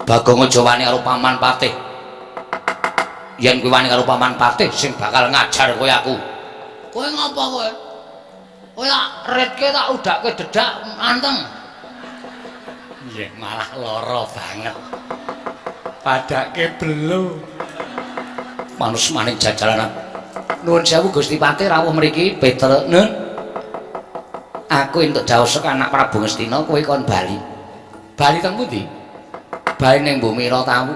Bagong aja wani karo Paman Patih. Yen kowe wani karo Paman Patih sing bakal ngajar kowe aku. Kowe ngapa kowe? Kowe tak retke tak udake dedak anteng. Nggih, malah lara banget. Padake belo. Manus maning jajalanan. Nuwun sewu Gusti Patih rawuh mriki Peter. Nun. Aku entuk dawuh saka anak Prabu Ngastina kowe kon bali. Bali teng pundi? Bali ning Bumi Ratawu.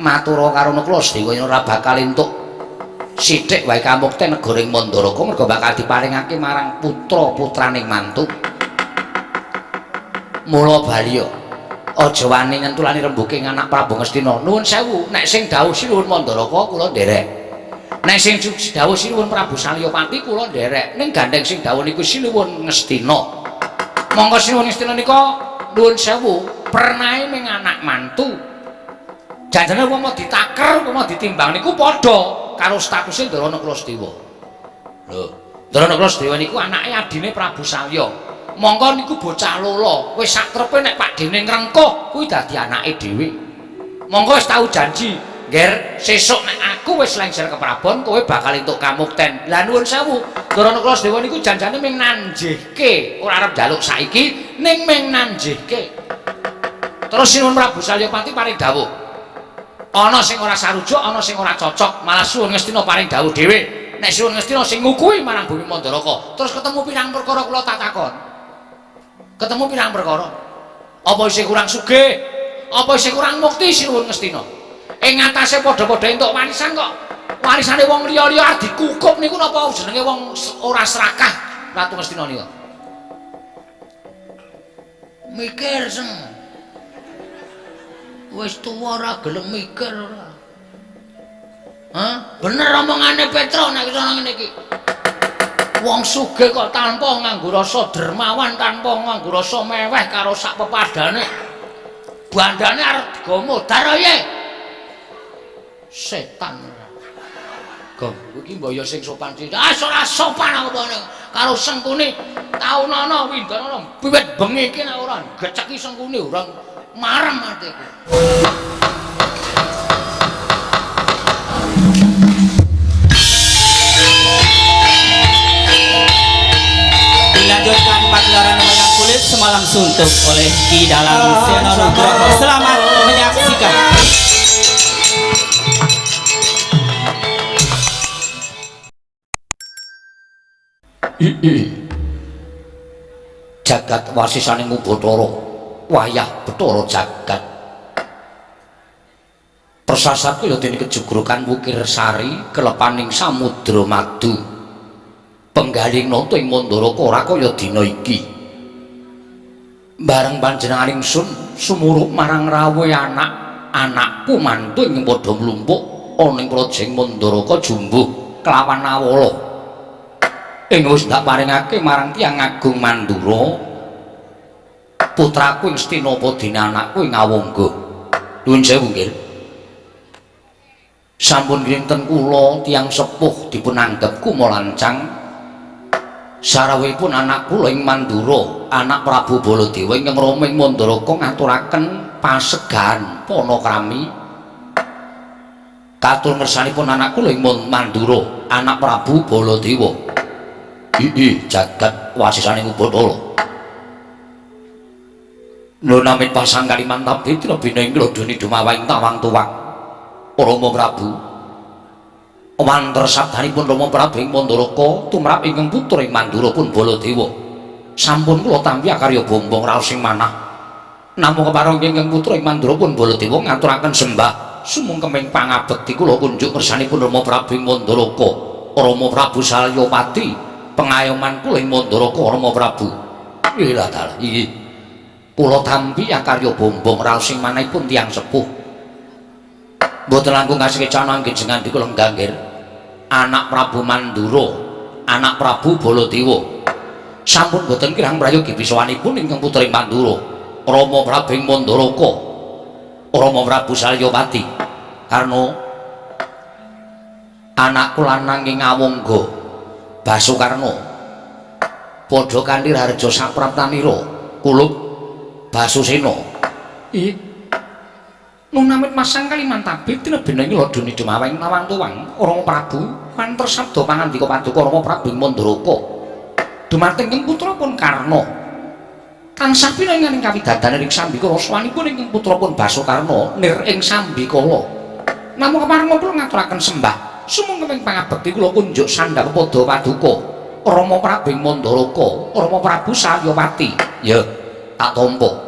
Matura karo Nakula Sedewa yen ora bakal entuk sithik wae kamukten negara ing Mandaraka merga bakal diparingake marang putra-putraning mantu. Mula bali yo. Aja wani nyentulani rembuke anak Prabu Ngastina. Nuwun sewu, nek sing dawuh Sinuwun Mandaraka kula nderek. Nek sing dawuh Sinuwun Prabu Salyapati kula nderek. Ning gandeng sing dawuh niku Sinuwun Ngastina. Monggo Sinuwun Ngastina nika nuwun sewu, pernahe ning anak mantu. Janjane wong mau ditaker, wong mau ditimbang niku padha karo statuse Ndara Nakula Sedewa. Lho, Ndara Nakula Sedewa niku anake adine Prabu Salya. Monggo niku bocah lolo, wis sak trepe nek pakdene ngrengkuh kuwi dadi anake dhewe. Monggo wis tau janji, Ngger, sesuk nek aku wis lengser ke Prabon, kowe bakal entuk kamukten. Lah nuwun sewu, Ndara Nakula Sedewa niku janjane ming nanjihke, ora arep njaluk saiki, ning ming nanjihke. Terus Sinuwun Prabu Salyapati paring dawuh. Ana sing ora sarujuk, ana sing ora cocok, malah Sinuwun Ngastina paring dawuh dhewe. Nek Sinuwun Ngastina sing ngukuhi marang bumi Mandaraka, terus ketemu pirang perkara kula tak takon. Ketemu pirang perkara? Apa isih kurang sugih? Apa isih kurang mukti Sinuwun Ngastina? Ing ngatasé padha-padha entuk warisan kok. Warisane wong liya-liya arep dikukup niku napa jenenge wong ora serakah Ratu Ngastina nika? Mikir seng. Wis tuwa ora gelem mikir ora. Hah? Bener omongane Petro nek iso ngene iki. Wong sugih kok tanpa nganggo rasa dermawan, tanpa nganggo rasa meweh karo sak pepadane. Bandane arep digawa modar ae. Setan ora. Gong, iki mbok ya sing sopan sithik. Ah ora sopan aku mbok karo Sengkuni. Taunana windanana wiwit bengi iki nek ora geceki Sengkuni ora marem atiku. Dilanjutkan pagelaran wayang kulit semalam suntuk oleh Ki Dalang Seno Nugroho. Selamat menyaksikan. Jagat wasisaning Ubathara, wayah Bathara jagat. Persasat kaya dene kejugrukan Wukir Sari kelepaning samudra madu. Penggaling nata ing Mandaraka ora kaya dina iki. Bareng panjenengan ingsun sumurup marang rawuhe anak anakku mantu ing padha mlumpuk ana ing praja Mandaraka jumbuh kelawan awala. Ing wis ndak paringake marang tiyang agung Mandura putraku ing Stina apa dene anakku ing Awangga. Nuwun sewu nggih. Sampun kinten kula tiyang sepuh dipun anggep kumalancang. Sarawuhipun anak kula ing Mandura, anak Prabu Baladewa ingkang rama ing Mandaraka ngaturaken pasegahan panakrami. Katur ngersanipun anak kula ing Mandura, anak Prabu Baladewa. Ii jagat wasisaning Ubathara. Nuwun amit pasang Kalimantan Bitra bina ing glodoni dumawaing tawang tuwang. Rama Prabu. Wanter sabdanipun Rama Prabu ing Mandaraka tumrap ingkang putra ing Mandura pun Baladewa. Sampun kula tampi akarya bombong raos ing manah. Namung kepareng ingkang putra ing Mandura pun Baladewa ngaturaken sembah sumungkeming pangabekti kula kunjuk ngersanipun Rama Prabu ing Mandaraka. Rama Prabu Salyapati pengayoman kula ing Mandaraka Rama Prabu. Ilah dalah iki. Kula tampi akarya bombong raos ing manahipun tiyang sepuh. Mboten langkung kasekecana anggen ngandika lenggah nggih. Anak Prabu Mandura, anak Prabu Baladewa. Sampun boten kirang prayogi pisawanipun ingkang putri Mandura, Rama Prabu ing Mandaraka, Rama Prabu Salyapati. Karna anakku lanang ing Awangga, Basukarna. Padha kanthi raharja sapraptanira kulup Basusena. Ih. Nunamit masang Kalimantabe tinebena ing lodone dumaweng nawang tuwang Rama Prabu wanter sabda pangandika paduka Rama Prabu ing Mandaraka. Dumateng ing putra pun Karna. Tansah pinanganing kawidadan ing sambikala sawanipun ingkang putra pun Basokarna nir ing sambikala. Namung kepareng kula ngaturaken sembah sumangga ing pangabekti kula kunjuk sandhang pada paduka Rama Prabu ing Mandaraka, Rama Prabu Salyapati. Ya, tak tampa.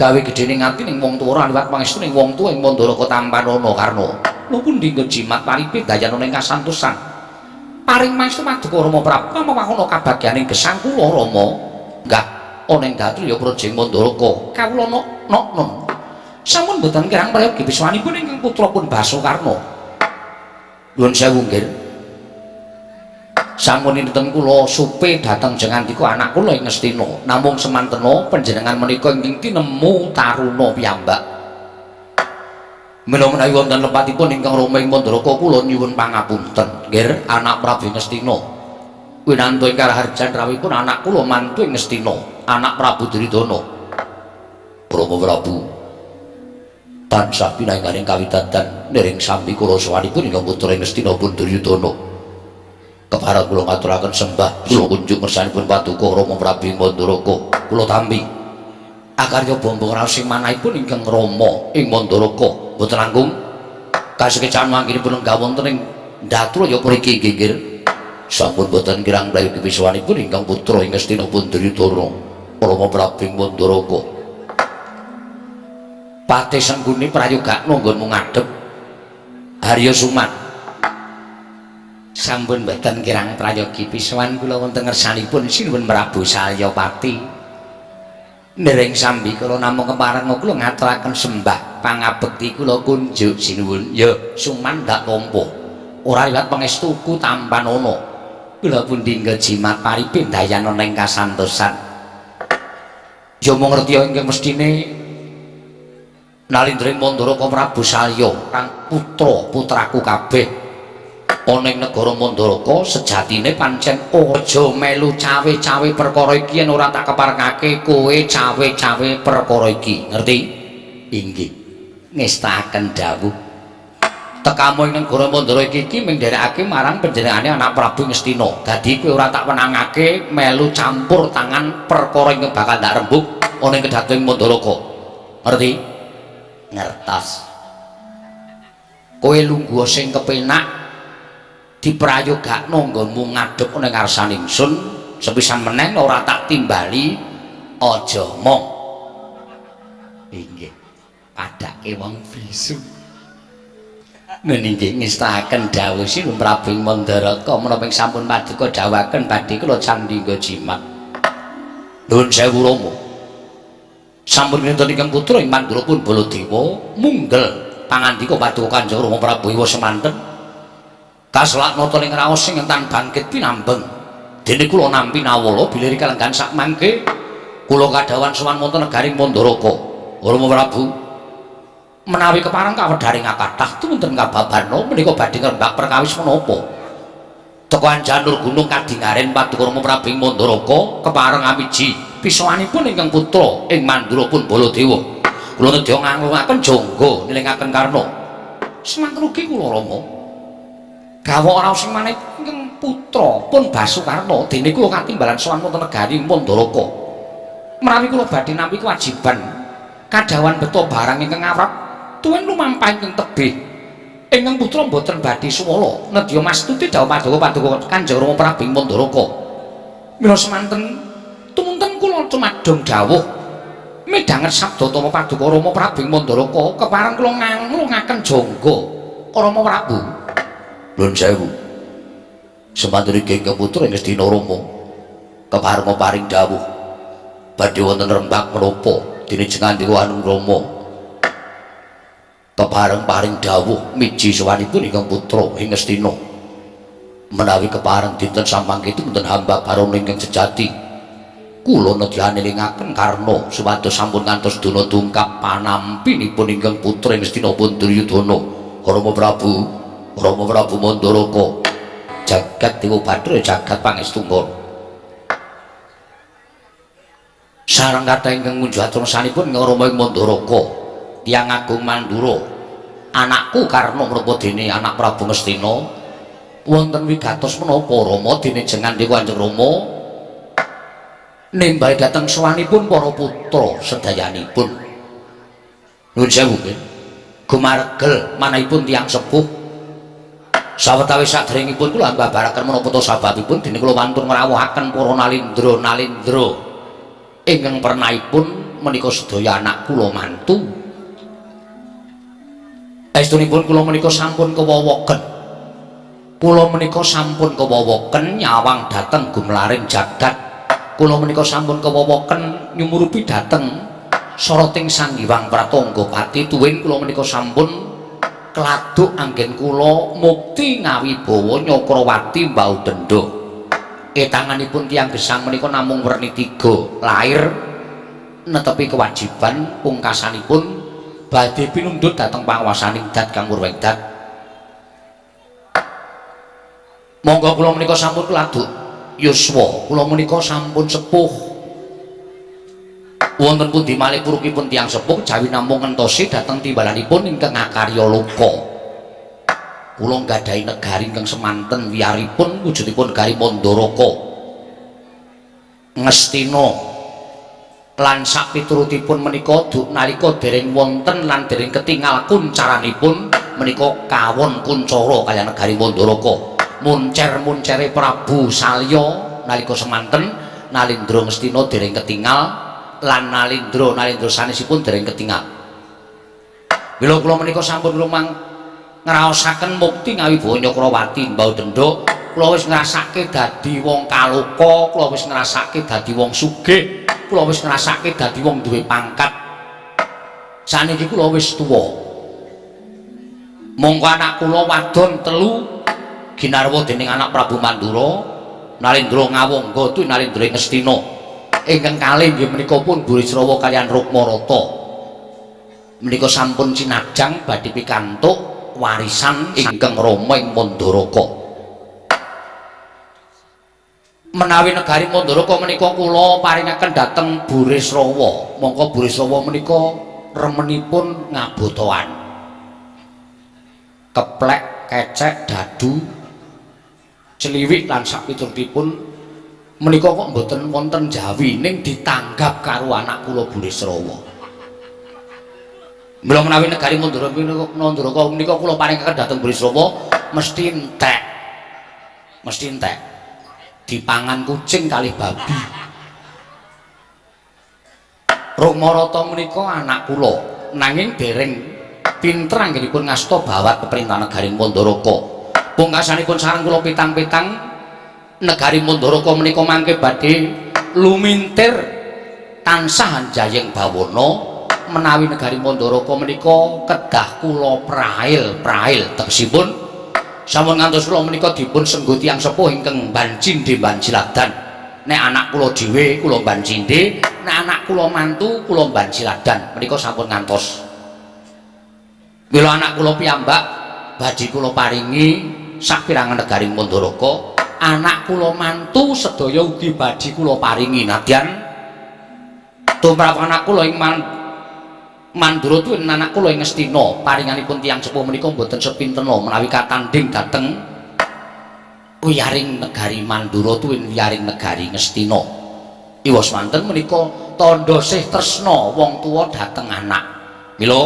Gawe gedene ngati ning wong tuwa liwat pangestu ning wong tuwa ing Mandaraka tampanana Karna. Lho pundi nggo jimat paripe dayana ing kasantosan. Paring pangestu paduka Rama Prabu mawahono kabagyaning gesang kula Rama. Nggah ana ing Datrya Praja ing Mandaraka. Kawula nok non. Sampun boten kirang prayogi biswanipun ingkang putra pun Basokarna. Nuwun sewu nggih. Sampun dinten kula supe dhateng jengandika anak kula ing Ngastina. Namung semantena panjenengan menika ingkang tinemu taruna piyambak. Mila menawi wonten lepatipun ingkang Rama ing Mandaraka kula nyuwun pangapunten. Nggih, anak Prabu Ngastina. Winantu ing karaharjan rawuhipun anak kula mantu ing Ngastina, anak Prabu Duryudana. Rama Prabu tansah pinainganing kawidadan niring sambi kula sawanipun ingkang putra ing Ngastina pun Duryudana. Kepareng kula ngaturaken sembah kula kunjuk ngersanipun paduka Rama Prabu Mandaraka. Kula tampi akarya bombong raos sing manahipun ingkang Rama ing Mandaraka boten langkung kasekecan mangkinipun lenggah wonten ing Ndatraya mriki nggih. Sampun boten kirang prayogi piswanipun ingkang putra ing Ngastina pun Duryudana Rama Prabu Mandaraka. Patih Sengkuni prayogakno nggonmu ngadhep Harya Suman. Sampun boten kirang prayogi piswan kula wonten ngersanipun Sinuwun Prabu Salyapati. Ndereng sambi kula namung kepareng kula ngaturaken sembah pangabekti kula kunjuk sinuwun. Ya Suman ndak tampa. Ora liwat pangestuku tampanana. Kula pundi nggo jimat paripe dayana ning kasantosan. Ya mung ngerti ingkang mestine nalindring Mandaraka Prabu Salya kang putra putraku kabeh ana ing negara Mandaraka sejatine pancen aja melu cawe-cawe perkara iki yen ora tak keparengake kowe cawe-cawe perkara iki, ngerti? Inggih. Ngestakaken dawuh. Tekamu ing negara Mandara iki iki mung nderekake marang panjenengane anak Prabu Ngastina. Dadi kowe ora tak wenangake melu campur tangan perkara ingkang bakal ndak rembug ana ing kedaton Mandaraka. Ngerti? Ngertos. Kowe lungguh sing kepenak diprayogakno nggonmu ngadhep ning ngarsane ingsun sepisan meneh ora tak timbali aja mong. Inggih. Padake wong bisu. Meninggih ngestahaken dawuh Sinuwun Prabu Mandaraka menapa ing sampun paduka dawuhaken badhe kula candhi nggo jimat. Nuwun sewu Rama. Sampun kinten ingkang putra ing Mandura pun Baladewa munggel pangandika paduka Kanjeng Rama Prabu Iwa semanten. Kaselak nata ing raos sing entan bangkit pinambeng. Dene kula nampi nawala bilih kalenggan sak mangke kula kadhawuhan sowan wonten negaring Mandaraka. Rama Prabu menawi kepareng kawedharing kathah tumunten kababana menika badhe ngrembak perkawis menapa. Teka anjanur gunung kadingaren paduka Rama Prabu ing Mandaraka kepareng amiji pisowanipun ingkang putra ing Mandura pun Baladewa. Kula nedya nganglungaken jangga nilingaken Karna. Semanten ugi kula Rama. Gawok raos sing maneh ingkang putra pun Basukarna dene kula katimbalan sowan wonten negari Mandaraka. Menawi kula badhe nampi kewajiban kadhawuhan beto barang ingkang awrat tuwin lumampah ingkang tebih. Ingkang putra mboten badhe suwala nedya mastuti dawuh paduka paduka Kanjeng Rama Prabu ing Mandaraka. Mila semanten tumunten kula cumadong dawuh midhanget sabda tama paduka Rama Prabu ing Mandaraka kepareng kula nganglungaken jangga Rama Prabu. Nuwun sewu. Semanten iki ingkang putra ing Ngastina Rama kepareng paring dawuh badhe wonten rembak menapa dene jengandika Anung Rama kepareng paring dawuh miji sowanipun ingkang putra ing Ngastina menawi kepareng dinten samangke wonten hamba barana ingkang sejati kula nedya nelingaken Karna supados sampun ngantos dana dungkap panampinipun ingkang putra ing Ngastina pun Duryudana. Rama Prabu, Rama Prabu Mandaraka jagat Dewa Bathara jagat pangestu. Sareng kathah ingkang ngunjuk atur sanipun ing Rama ing Mandaraka. Tiyang Agung Mandura. Anakku Karna menapa dene anak Prabu Ngastina wonten wigatos menapa Rama dene jengandika Kanjeng Rama nimbali dhateng sowanipun para putra sedayanipun. Nuwun sewu nggih. Gumaregel manahipun tiyang sepuh. Sawetawis saderengipun kula ambabaraken menapa ta sababipun dene kula wantun ngrawuhaken para nalindra-nalindra ingkang pernahipun menika sedaya anak kula mantu. Estunipun kula menika sampun kewowoken. Kula menika sampun kewowoken nyawang dhateng gumlaring jagat. Kula menika sampun kewowoken nyumurupi dhateng soroting Sang Hyang Pratangga Pati tuwin kula menika sampun kladuk anggen kula mukti ngawibawa Nyakrawati mbau denda. Etanganipun tiyang gesang menika namung werni tiga, lair netepi kewajiban pungkasanipun badhe pinundhut dhateng panguwasaning dat kang Murwengdat. Monggo kula menika sampun kladuk yuswa, kula menika sampun sepuh. Wonten pundi malih purukipun tiyang sepuh jawi namung ngentosi dhateng timbalanipun ingkang akarya loka. Kula nggadahi negari ingkang semanten wiyaripun wujudipun negari Mandaraka. Ngastina lan sapiturutipun menika nalika dereng wonten lan dereng ketingal kuncaranipun menika kawon kuncara kaliyan negari Mandaraka. Muncer-muncere Prabu Salya nalika semanten Nalindra Ngastina dereng ketingal lan Nalindra sanesipun dereng ketingal. Mila kula menika sampun lumang ngraosaken mukti ngawibawa Nyakrawati mbau denda, kula wis ngrasake dadi wong kaloka, kula wis ngrasake dadi wong sugih, kula wis ngrasake dadi wong duwe pangkat. Saniki kula wis tuwa. Monggo anak kula wadon telu ginarwa dening anak Prabu Mandura, Nalindra Ngawangga tu Nalindra Ngastina. Ingkang kalih nggih menika pun Burisrawa kaliyan Rukmarata. Menika sampun cinajang badhe pikantuk warisan ingkang rama ing Mandaraka. Menawi negari Mandaraka menika kula paringaken dhateng Burisrawa. Mongko Burisrawa menika remenipun ngabotoan. Keplek, kecek, dadu, celiwik lan sapiturutipun menika kok mboten wonten jawi ning ditanggap karo anak kula Burisrawa. Mila menawi negari Mandaraka menika kula paringaken dhateng Burisrawa mesti entek. Mesti entek. Dipangan kucing kalih babi. Rukmarata menika anak kula nanging dereng pinter anggenipun ngasta bawat peperintahan negari Mandaraka. Pungkasanipun sareng kula pitang-pitang negari Mandaraka menika mangke badhe lumintir tansah anjayeng bawana menawi negari Mandaraka menika kedah kula prail-prail tegesipun sampun ngantos kula menika dipun senggo tiyang sepuh ingkang bancindhe banciladan. Nek anak kula dhewe kula bancindhe, nek anak kula mantu kula banciladan menika sampun ngantos. Mila anak kula piyambak badhe kula paringi sapirangan negari Mandaraka, anak kula mantu sedaya ugi badhe kula paringi nadyan tumrap anak kula ing Mandura tuwin anak kula ing Ngastina paringanipun tiyang sepuh menika mboten sepintena menawi katandhing dhateng wiyaring negari Mandura tuwin wiyaring negari Ngastina. Iwas manten menika tandha sih tresna wong tuwa dhateng anak. Mila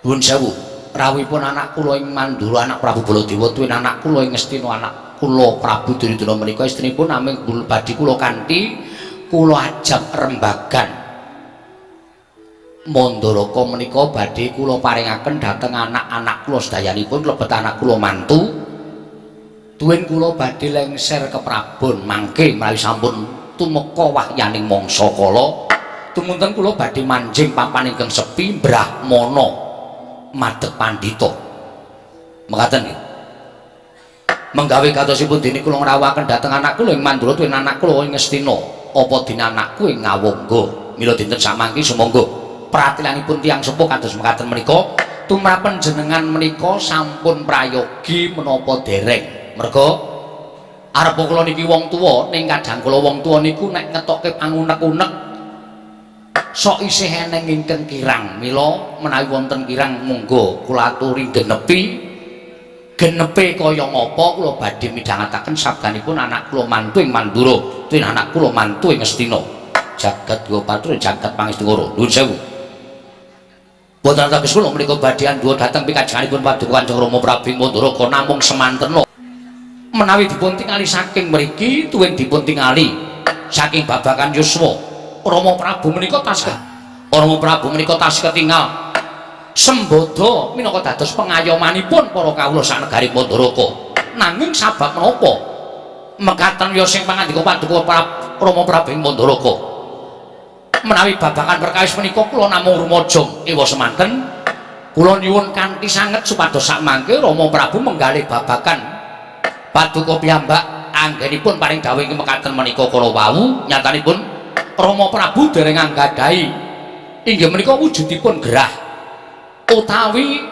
nuwun sewu rawuhipun anak kula ing Mandura anak Prabu Baladewa tuwin anak kula ing Ngastina anak kula Prabu Duryudana menika estrinipun namung badhe kula kanthi kula ajab rembagan. Mandaraka menika badhe kula paringaken dhateng anak-anak kula sedayanipun lebet anak kula mantu tuwin kula badhe lengser ke Prabon mangke menawi sampun tumeka wahyaning mangsa kala tumunten kula badhe manjing papan ingkang sepi brahmana madeg pandhita. Mekaten nggih. Menggawe kadosipun dene kula ngrawuhaken dhateng anak kula ing Mandura tuwin anak kula ing Ngastina apa dene anakku ing Ngawangga. Mila dinten samangki sumangga pratilanipun tiyang sepuh kados mekaten menika tumrap panjenengan menika sampun prayogi menapa dereng. Merga arepa kula niki wong tuwa ning kadang kula wong tuwa niku nek ngetokke pangunek-unek Sok isih eneng ingkang kirang. Mila menawi wonten kirang monggo kula aturi genepi. Genepe kaya ngapa kula badhe midhangetaken sabdanipun anak kula mantu ing Mandura, tuwin anak kula mantu ing Ngastina. Jagat Gopatro jagat pangestungara. Nuwun sewu. Boten teges kula menika badhe andhuwa dhateng pikajenganipun Paduka Kanjeng Rama Prabu Mandaraka namung semantena. Menawi dipun tingali saking mriki tuwin dipun tingali saking babagan yuswa Rama Prabu menika tas Rama Prabu menika tas ketingal sembada minangka dados pengayomanipun para kawula sanegari Mandaraka. Nanging sabab menapa mekaten ya sing pangandika Paduka Rama Prabu Mandaraka menawi babagan perkawis menika kula namung rumaja ewa semanten kula nyuwun kanthi sanget supados sakmangke Rama Prabu menggalih babagan Paduka piyambak anggenipun paring dawuh ing mekaten menika kala wau nyatanipun Rama Prabu dereng anggadhahi inggih menika wujudipun gerah utawi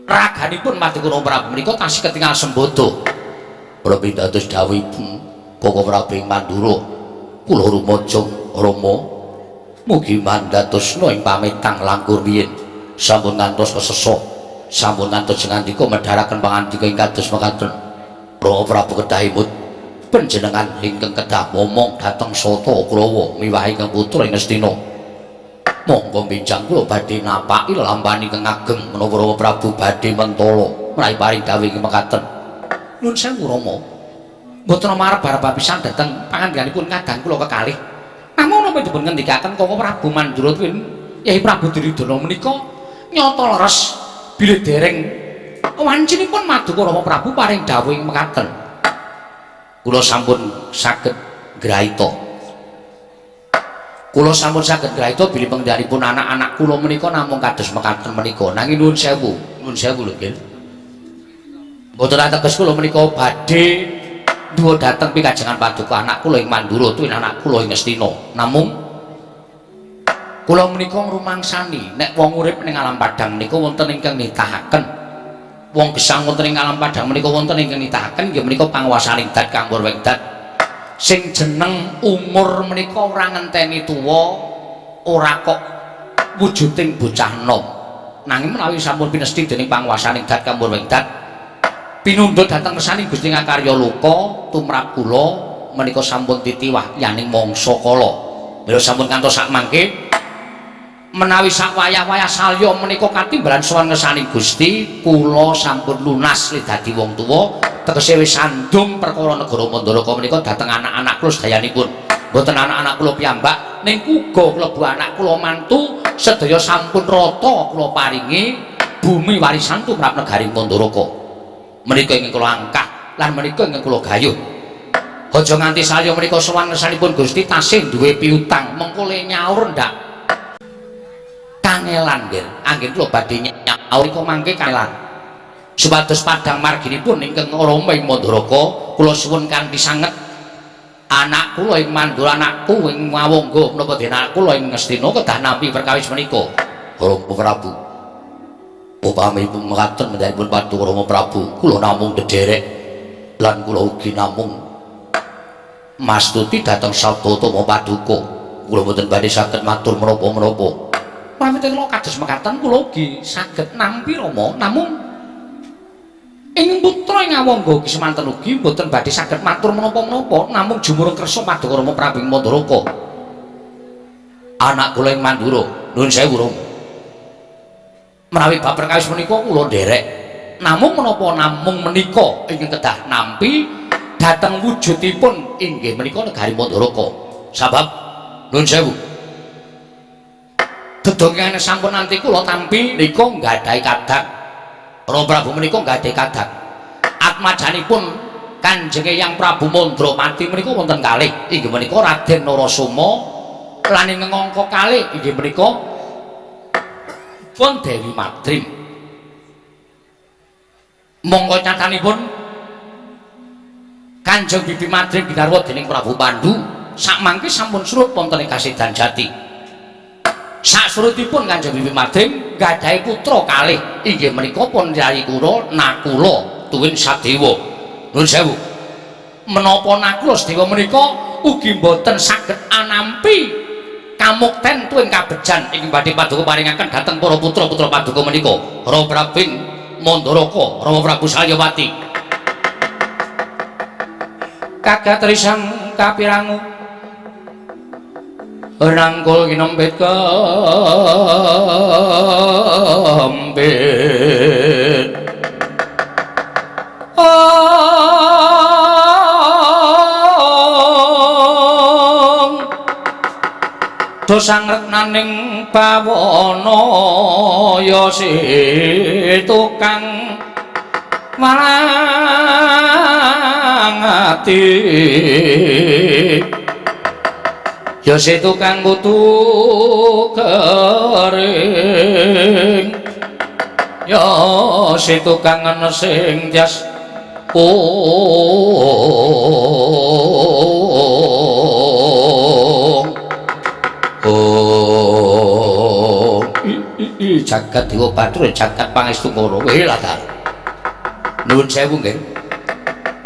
raganipun Paduka Rama Prabu menika tasih ketingal sembada. Kula pitados dawuhipun Koko Prabu ing Mandura kula rumaja Rama mugi mandatosna ing pamitang langkung riyin sampun ngantos kesesa sampun ngantos ngandika medharaken pangandika ing kados mekaten. Rama Prabu kedah imut panjenengan ingkang kedah momong dhateng Sata Kurawa miwah ingkang putra ing Ngastina. Monggo benjang kula badhe napaki lelampahan ingkang ageng menapa Rama Prabu badhe mentala menawi paring dawuh ing mekaten. Nuwun sewu Rama, mboten marep barep pisan dhateng pangandikanipun kadang kula kekalih. Namung napa dipun ngendikaken Koko Prabu Mandura tuwin Yai Prabu Duryudana menika nyata leres bilih dereng wancinipun Maduka Rama Prabu paring dawuh ing mekaten. Kula sampun saged ngraita. Kula sampun saged ngraita bilih penggalihipun anak-anak kula menika namung kados mekaten menika. Nanging nuwun sewu, nuwun sewu lho nggih. Mboten ateges kula menika badhe duwa dhateng pikajengan Paduka anak kula ing Mandura tuwin anak kula ing Ngastina. Namung kula menika ngrumangsani nek wong urip ning alam padhang menika wonten ingkang nitahaken. Wong gesang wonten ing alam padhang menika wonten ingkang nitahaken inggih menika panguwasaning dat kang wegdat. Sing jeneng umur menika ora ngenteni tuwa, ora kok wujuding bocah enom. Nanging menawi sampun pinesti dening panguwasaning dat kang wegdat pinundhut dhateng ngersaning Gusti Ngakarya Loka tumrap kula menika sampun titiwah yaning mangsa kala. Mila sampun kantos sakmangke menawi sak wayah-wayah salya menika katimbalan sowan ngersaning Gusti kula sampun lunas li dadi wong tuwa tegese wis sandung perkara negara Mandaraka menika dhateng anak-anak kula sedayanipun. Mboten anak-anak kula piyambak ning uga klebu anak kula mantu sedaya sampun rata kula paringi bumi warisan tumrap negari Mandaraka. Menika ingkang kula angkah lan menika ingkang kula gayuh. Aja nganti salya menika sowan ngersanipun Gusti tasih duwe piutang mengko le nyaur ndak kangelan nggih. Anggen kula badhe nyaur ika mangke kangelan. Supados padhang marginipun ingkang Rama ing Mandaraka kula suwun kanthi sanget anak kula ing Mandura anakku ing Ngawangga menapa dene anak kula ing Ngastina kedah nampi perkawis menika. Rama Prabu upami mekaten mendhaipun Paduka Rama Prabu kula namung dedherek lan kula ugi namung mastuti dhateng sabda utama paduka kula mboten badhe saged matur menapa-menapa. Pamit kula kados mekaten kula ugi saged nampi Rama namung ing putra ing Ngawangga ugi semanten ugi mboten badhe saged matur menapa-menapa namung jumurung kersa Paduka Rama Prabu Mandaraka. Anak kula ing Mandura nuwun sewu Rama menawi bab perkawis menika kula nderek namung menapa namung menika ingkang kedah nampi dhateng wujudipun inggih menika negari Mandaraka. Sabab nuwun sewu dedongan sampun nanti kula tampi nika nggadahi kadang Rama Prabu menika nggadahi kadang atmajanipun Kanjeng Eyang Prabu Mandrapati menika wonten kalih inggih menika Raden Narasoma lan ingkang angka kalih inggih menika pun Dewi Madrim. Monggo nyatanipun Kanjeng Bibi Madrim ginarwa dening Prabu Pandu sakmangke sampun surut wonten ing Kasedan Jati. Saksurutipun Kanjeng Bibi Madrim nggadahi putra kalih inggih menika pun Yayi Kura Nakula tuwin Sadewa. Nuwun sewu. Menapa Nakula Sadewa menika ugi mboten saged anampi Kamukten tuwin kabejan ingkang badhe paduka paringaken dhateng para putra-putra paduka menika. Rama Prabu Mandaraka, Rama Prabu Salyapati. Kagat risang kapirangu rangkul kinempit kempit. Ong dosa ngreknaning bawana ya si tukang malang ati ya si tukang kutu kering ya si tukang sing jas ong ong jagat dewa bathara jagat pangestu kara latar. Nuwun sewu nggih.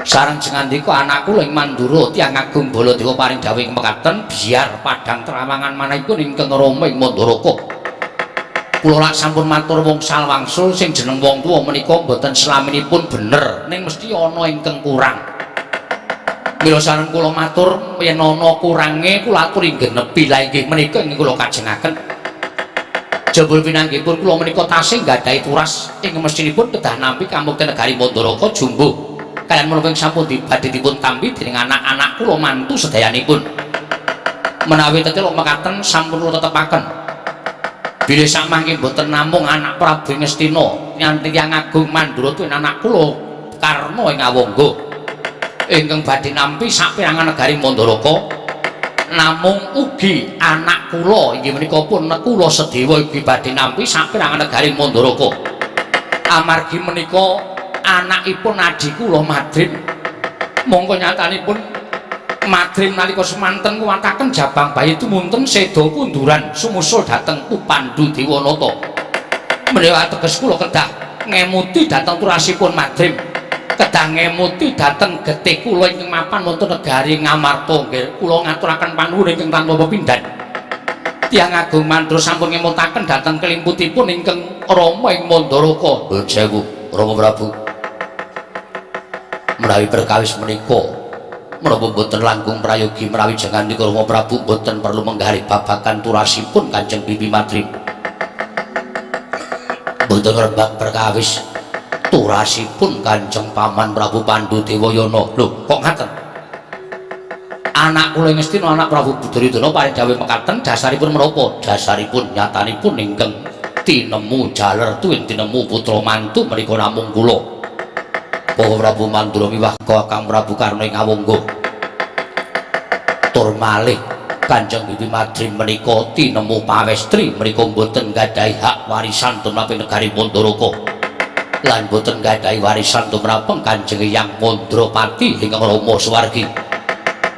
Sareng jengandika anak kula ing Mandura tiyang agung Baladewa paring dawuh ing mekaten biar padang trawangan manahipun ingkang Rama ing Mandaraka. Kula lak sampun matur wngsal wangsul sing jeneng wong tuwa menika mboten slaminipun bener ning mesti ana ingkang kurang. Mila sareng kula matur yen ana kurange kula aturi genepi la inggih menika ingkang kula kajengaken. Jebul pinanggihipun kula menika tasih nggadahi turas ing mestinipun kedah nampi kamukten negari Mandaraka jumbuh. Kaliyan menapa sampun badhe dipun tampi dening anak-anak kula mantu sedayanipun. Menawi tetela mekaten sampun kula tetepaken. Bilih samangke mboten namung anak Prabu Ngastina tiyang agung Mandura tuwin anak kula Karna ing Awangga ingkang badhe nampi saperangan negari Mandaraka, namung ugi anak kula inggih menika pun Nekula Sedewa ugi badhe nampi saperangan negari Mandaraka. Amargi menika anakipun adhi kula Madrim. Mongko nyatanipun Madrim nalika semanten nguwataken jabang bayi tumunten seda kunduran sumusul dhateng Upandu Dewanata. Menawi ateges kula kedah ngemuti dhateng turasipun Madrim, kedah ngemuti dhateng getih kula ingkang mapan wonten negari Ngamarta. Nggih kula ngaturaken panuwun ingkang tanpa pepindhan. Tiyang agung Mandura sampun ngemutaken dhateng kelimputipun ingkang Rama ing Mandaraka. Nuwun sewu Rama Prabu. Menawi perkawis menika menapa mboten langkung prayogi menawi jengandika Rama Prabu mboten perlu menggali babagan turasipun Kanjeng Bibi Madrim. Mboten ngrembak perkawis turasipun Kanjeng Paman Prabu Pandu Dewayana. Lho, kok ngaten? Anak kula Ngastina anak Prabu Duryudana paring dawuh mekaten dasaripun menapa? Dasaripun nyatanipun ingkang tinemu jaler tuwin tinemu putra mantu menika namung kula. Bapak Prabu Mandura miwah Kakang Prabu Karna ing Awangga. Tur malih Kanjeng Bibi Madrim menika tinemu pawestri menika mboten nggadahi hak warisan tumrap negari Mandaraka. Lan mboten nggadahi warisan tumrap Kanjeng Hyang Mandrapati ingkang Rama Suwargi.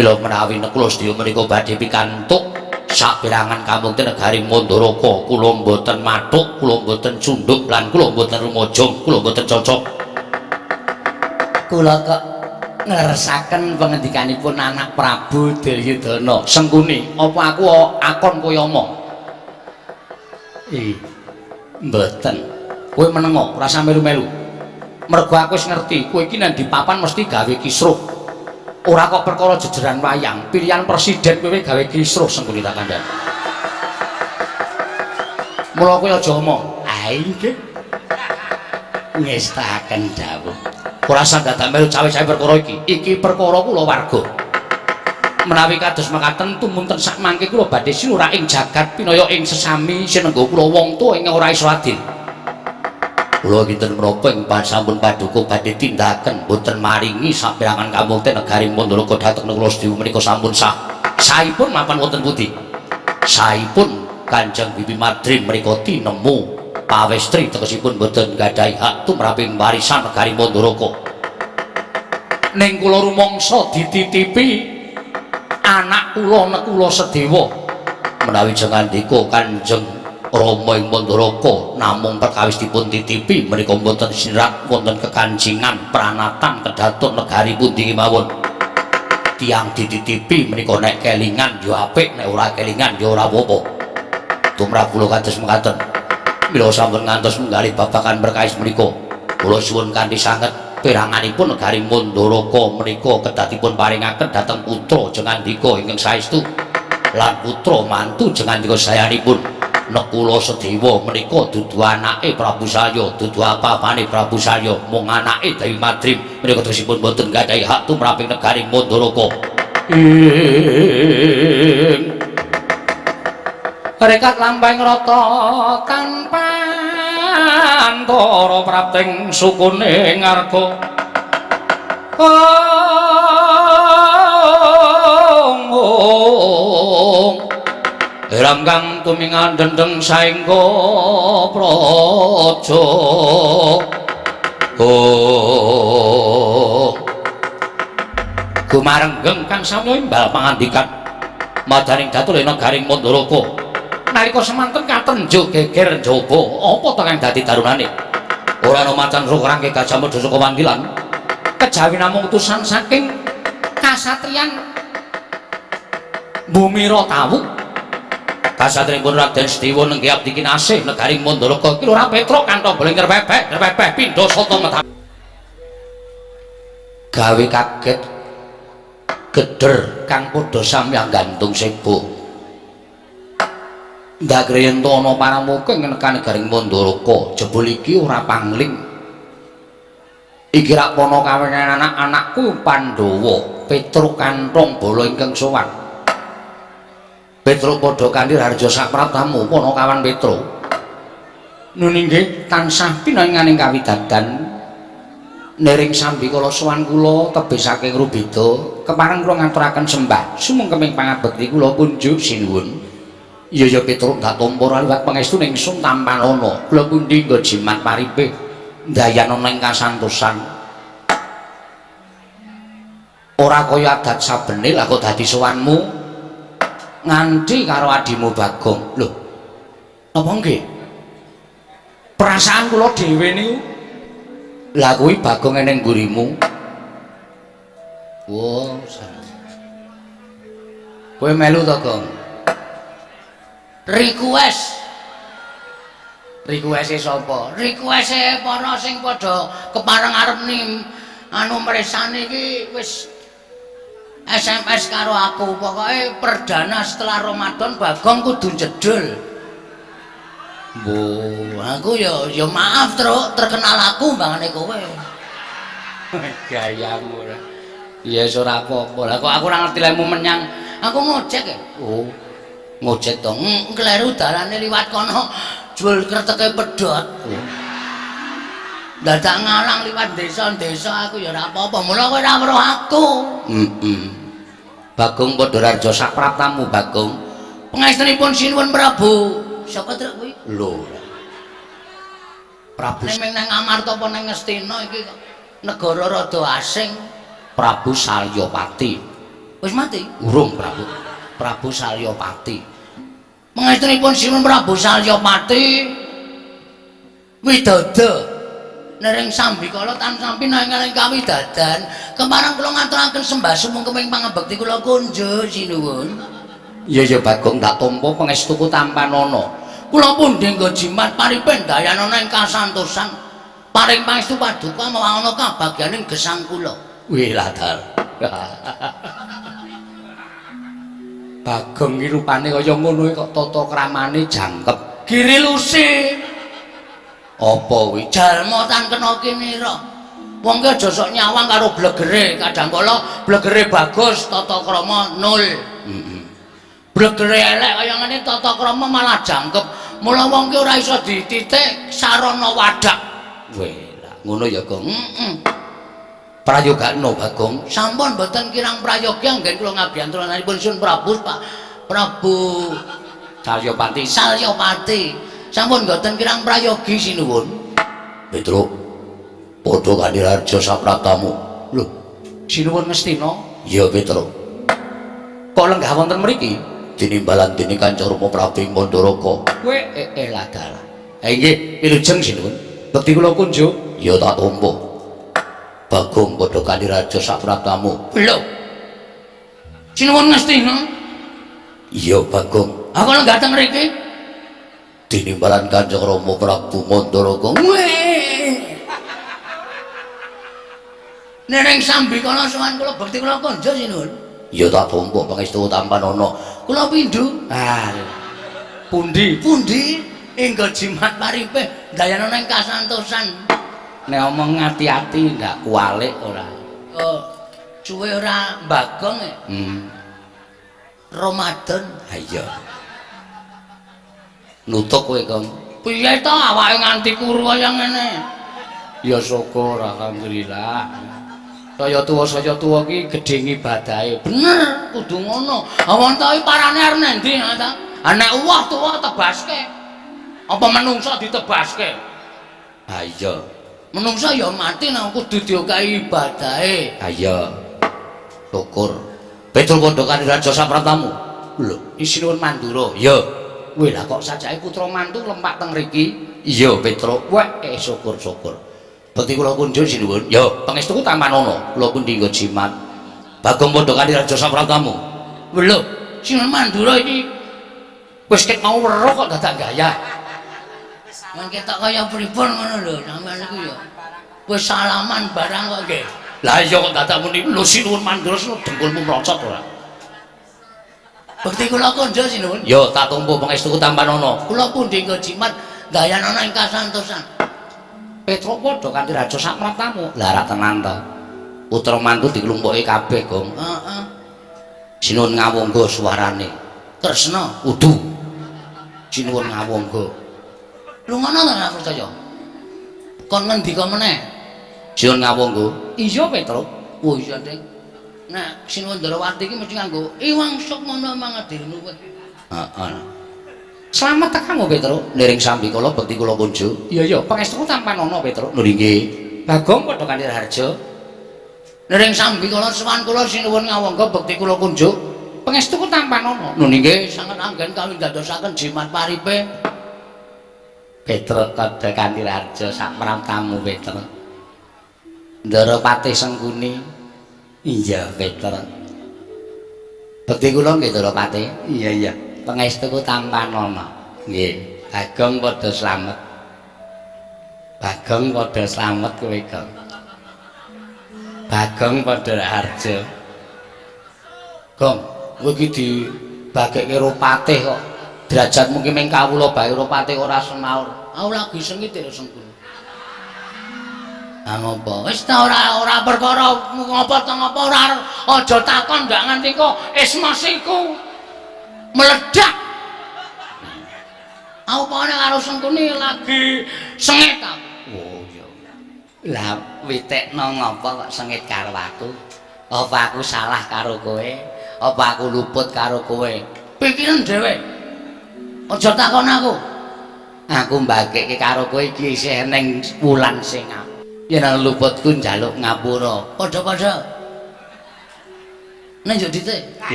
Mila menawi Nekula sedaya menika badhe pikantuk saperangan kamukten negari Mandaraka, kula mboten mathuk, kula mboten cunduk lan kula mboten rumajang, kula mboten cocok. Kula kok ngleresaken pangendikanipun anak Prabu Duryudana. Sengkuni, apa aku akon kowe omong? Mboten. Kowe menengo, ora usah melu-melu. Mergo aku wis ngerti, kowe iki nang di papan mesti gawe kisruh. Ora kok perkara jejeran wayang, pilihan presiden kowe gawe kisruh Sengkuni tak kandhani. Mula kowe aja omong. Ah nggih. Ngestaken dawuh. Ora usah dadak melu cawe-cawe perkara iki. Iki perkara kula warga. Menawi kados mekaten tumunten sakmangke kula badhe silurak ing jagat pinaya ing sesami sinengga kula wong tuwa ingkang ora iso adil. Kula kinten menapa ing sampun paduka badhe tindaken boten maringi saperangan kamukten negari Mandaraka dhateng kula sedaya menika sampun sah. Sahipun mapan wonten pundi? Sahipun Kanjeng Bibi Madrim menika tinemu pawestri tegesipun boten nggadahi hak tumraping warisan negari Mandaraka. Ning kula rumangsa dititipi anak kula Nekula Sedewa. Menawi jengandika Kanjeng Rama ing Mandaraka namung perkawis dipun titipi menika mboten sinerat wonten kekancingan pranatan kedaton negari pundi kemawon. Tiyang dititipi menika nek kelingan ya apik, nek ora kelingan ya ora apa-apa. Tumrap kula kados mekaten. Mila sampun ngantos menggalih babagan berkais menika. Kula suwun kanthi sanget peranganipun negari Mandaraka menika kedhatipun paringaken dhateng putra Jengandika ingkang saestu lan putra mantu Jengandika sayanipun. Nekula Sedewa menika dudu anake Prabu Salya, dudu apa-apane Prabu Salya, mung anake Dewi Madrim menika tegesipun boten gadhahi hak tumraping negari Mandaraka. Ing rekat lampahing rata tanpa antara prapting sukune ngarga. Ong Ram kang tumingan dendeng saengga praja. Oh. Gumarenggeng kang samya imbal pangandikan madaning datul negaring Mandaraka. Nalika semanten katenjo geger njaba, apa ta kang dadi darunane? Ora ana macan rangke Gajah Mada saka Wandilan. Kejawi namung utusan saking kasatriyan Bumira Tawu. Kasatriyanipun Raden Sedewa nenggih abdi kinasih negaring Mandaraka iki ora Petruk kanthong boleng ngrepepeh ngrepepeh pindha sata meta. Gawe kaget geder kang padha samyang gantung sebo. Ndak griyenta ana paramuka ing negaring Mandaraka, jebul iki ora pangling. Iki rak pana kawengan anak-anakku Pandhawa, Petruk kanthong bala ingkang sowan. Petruk padha kanthi raharja sapratamu Panakawan Petruk. Nun inggih tansah pinanganing kawidadan nering sambikala sowan kula tebih saking Rubeda kepareng kula ngaturaken sembah sumengkeming pangabekti kula kunjuk sinuwun. Iya ya Petruk ndak tampa liwat pangestu ning sun tampanana. Kula pundi nggo jimat paripe ndayanana ing kasantosan. Ora kaya adat sabene lah kok dadi sowanmu nganti karo adimu Bagong. Lho, napa nggih? Perasaan kula dhewe niku. Lah kuwi Bagong eneng mburimu. Wah, kowe melu to, Gong? Request. Request-e sapa? Request-e para sing padha kepareng arep ning anu mresani iki wis SMS karo aku, pokoknya perdana setelah Ramadan Bagong kudu jedul. Mbo, aku ya ya maaf truk, terkenal aku mbangane kowe. Gayamu ora. Ya wis ora apa-apa. Lah kok aku ora ngerti lemu menyang. Aku ngojek ya. Oh. Ngojek to. Kleru dalane liwat kono jual kreteke pedhot. Oh. Dadak ngalang liwat desa-desa aku ya ora apa-apa. Mula kowe ora weruh aku. Heeh. Bagong padha raja sapraptamu Bagong. Pangestunipun sinuwun Prabu. Sapa truk kuwi? Lho. Prabu ning nang Amarta apa nang Ngastina iki negara rada asing. Prabu Salyapati. Wis mati? Urung Prabu. Prabu Salyapati. Pangestunipun sinuwun Prabu Salyapati widodo nering sambikala tansah pinanganing kawidadan kemarang kula ngaturaken sembah sumungkeming pangabekti kula kunjuk sinuwun. Iya ya Bagong tak tampa pangestuku tampanana. Kula pundi nggo jimat paripen dayanana ing kasantosan. Paring pangestu paduka mawana kabagyaning gesang kula. Wih ladar. Bagong iki rupane kaya ngono kok tata kramane jangkep. Giri lusi. Apa kuwi? Jalma tan kena kinira. Wong ki aja sok nyawang karo blegere, kadang kala blegere bagus tata krama nol. Heeh. Blegere elek kaya ngene tata krama malah jangkep. Mula wong ki ora iso dititik sarana wadak. Weh, lah ngono ya, Gong. Heeh. Prayogakno, Bagong. Sampun mboten kirang prayogi anggen kula ngabiyantranipun Sun Prabu Pak Prabu Salyapati. Salyapati. Sampun mboten kirang prayogi sinuwun. Petruk. Padha kanthi raja sapratamu. Lho, sinuwun Ngastina? Iya, Petruk. Kok lenggah wonten mriki? Tinimbalan dening Kanca Rama Prabu ing Mandaraka. Kowe lah dalah. Ha inggih, wilujeng sinuwun. Bekti kula kunjuk. Ya tak tampa. Bagong padha kanthi raja sapratamu. Lho. Sinuwun Ngastina. Iya, Bagong. Aku lho dateng mriki. Tinimbalan Kanjeng Rama Prabu Mandaraka. Weh. Nereng sambikala sowan kula bekti kula konjo sinuwun. Ya tak tampa pangestu tampanana. Kula pindho. Ah. Pundi? Pundi? Enggo jimat paripe ndayana ning kasantosan. Nek omong ati-ati ndak kualik ora. Oh, cuwe ora Bagong e. Ramadan. Ha iya. Nutuk kowe, Kong. Piye to awake nganti kuru kaya ngene? Ya syukur alhamdulillah. Saya tuwa ki gedhe ngibadahe. Bener, kudu ngono. Wong ta parane arep nendi ta? Ha nek uwah tuwa tebaske. Apa menungsa ditebaske? Ha iya. Menungsa ya mati nang kudu diokahi ibadahe. Ha iya. Syukur. Petruk padha kanthi raja sapratamu. Lho, isinuwun Mandura. Iya. Weh lah kok sajake putra mantu lempak teng mriki? Iya, Petruk. Weh, syukur-syukur. Bekti kula kunjung sinuwun. Ya, pangestuku tampanana. Kula pundi nggo jimat. Bagong padha kanthi raja sapratamu. Lho, sinuwun Mandura iki wis ket mau weruh kok dadak gayah. Men ketok kaya pripun ngono lho, sampean niku ya. Wis salaman barang kok nggih. Lah iya kok dadak muni lho sinuwun Mandura dengkulmu mrocot ora. Bekti kula kandha sinuwun. Ya tak tampa pangestuku tampanana. Kula pundi nggo jimat ndayanana ing kasantosan. Petruk padha kanthi raja sapratamu. Lah ra tenan to. Putra mantu diklumpuke kabeh, Gong. Heeh. Sinuwun ngawangga suarane. Kresna kudu. Sinuwun ngawangga. Lho ngono ta ora percaya? Kon ngendika meneh? Sinuwun ngawangga. Iya, Petruk. Oh iya, Ding. Nek Sinuwun Ndrawati iki mesti nganggo iwang sukmana mangadirmu kowe. Heeh. Slamet tekamu, Petruk. Niring sambikala bekti kula kunjuk. Iya, iya, pangestuku tampanana, Petruk. Lho nggih. Bagong padha kanthi raharja. Niring sambikala sowan kula sinuwun ngawangga bekti kula kunjuk. Pangestuku tampanana. Lho nggih, sanget anggen kawindadosaken jimat paripe. Petruk padha kanthi raharja sak praptamu, Petruk. Ndara Patih Sengkuni. Iya, Petruk. Bekti kula nggih, Ndara Patih. Iya, iya. Pangestuku tampanana. Nggih, Bagong padha slamet. Bagong padha slamet kowe, Gong. Bagong padha raharja. Gong, kowe iki dibagekke karo patih kok. Derajatmu ki ming kawula bae karo patih ora semaur. Aku lagi sengit ya Sengkuni. Ha ngopo? Wis ta ora perkara ngopo ta ngopo ora aja takon ndak nganti kok esmasiku meledak. Aku pokoknya karo Sengkuni lagi sengit aku. Oh iya. Lah witekno ngopo kok sengit karo aku? Apa aku salah karo kowe? Apa aku luput karo kowe? Pikiran dhewe. Aja takon aku. Aku mbagekke karo kowe iki isih ning wulan sing apik. Yen ana luputku njaluk ngapura. Padha-padha. Nek yo dite.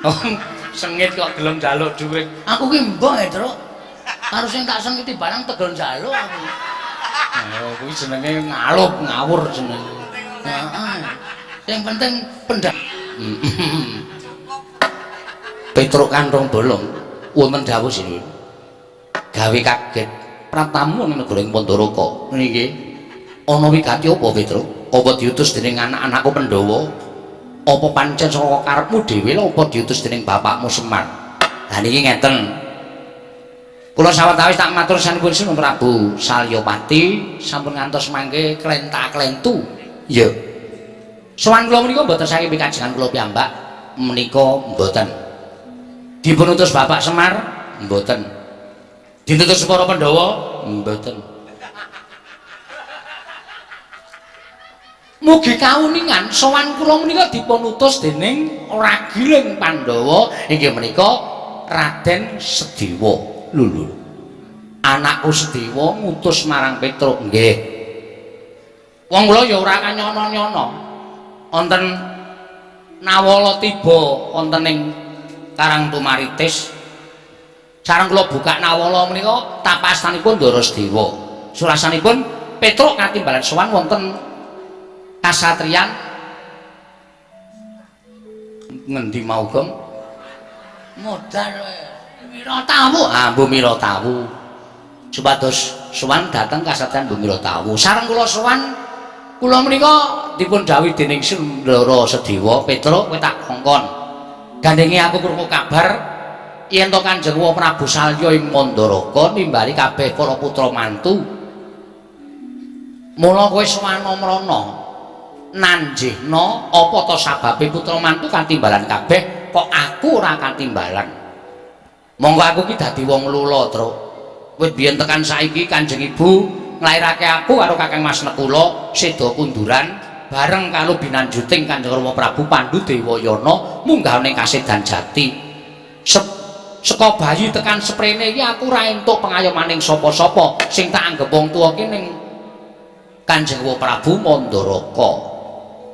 Oh, sengit kok gelem njaluk dhuwit. Aku ki mbah, Truk. Karo sing tak sengiti barang tegel njaluk aku. Oh, kuwi jenenge ngalup, ngawur jenenge. Heeh. Sing penting pendak. Petruk kantong bolong wonten dawuh sinuwun. Gawe kaget pratamu ning negara ing Pandharaka. Nggih. Ana wigati apa, Petruk? Apa diutus dening anak-anakku Pandhawa? Apa pancen saka karepmu dhewe apa diutus dening bapakmu Semar? Lah niki ngeten. Kula sawetawis tak matur sanipun Sinuwun Prabu Salyapati sampun ngantos mangke klenta-klentu. Iya. Sowan kula menika mboten saking pikajengan kula piyambak, menika mboten. Dipun utus Bapak Semar? Mboten. Diutus para Pandhawa? Mboten. Mugi kauningan sowan kula menika dipun utus dening Ragiling Pandhawa inggih menika Raden Sedewa. Lho lho. Anakku Sedewa ngutus marang Petruk. Nggih. Wong kula ya ora kanyono-nyono. Wonten nawala tiba wonten ing Karang Tumaritis. Sareng kula buka nawala menika tapastanipun Ndara Sedewa. Surasanipun Petruk katimbalan sowan wonten kasatriyan Ngendi mau, Gong? Modal Miratawu. Ah, Mbu Miratawu. Supados sowan dhateng kasatriyan Mbu Miratawu. Sareng kula sowan, kula menika dipun dhawuhi dening Sundara Sedewa, "Petruk, kowe tak kongkon. Gandenge aku krungu kabar yen to Kanjeng Prabu Salya ing Mandaraka nimbali kabeh para putra mantu. Mula kowe sowan mrana nanjihna apa to sababe putra mantu katimbalan kabeh kok aku ora katimbalan. Monggo aku ki dadi wong lula, Truk. Wit biyen tekan saiki Kanjeng Ibu nglairake aku karo Kakang Mas Nekula seda kunduran bareng karo binanjuting Kanjeng Rama Prabu Pandu Dewayana munggah ning Kasedan Jati. Saka bayi tekan seprene iki aku ora entuk pengayomaning sapa-sapa, sing tak anggep wong tuwa ki ning Kanjeng Prabu Mandaraka.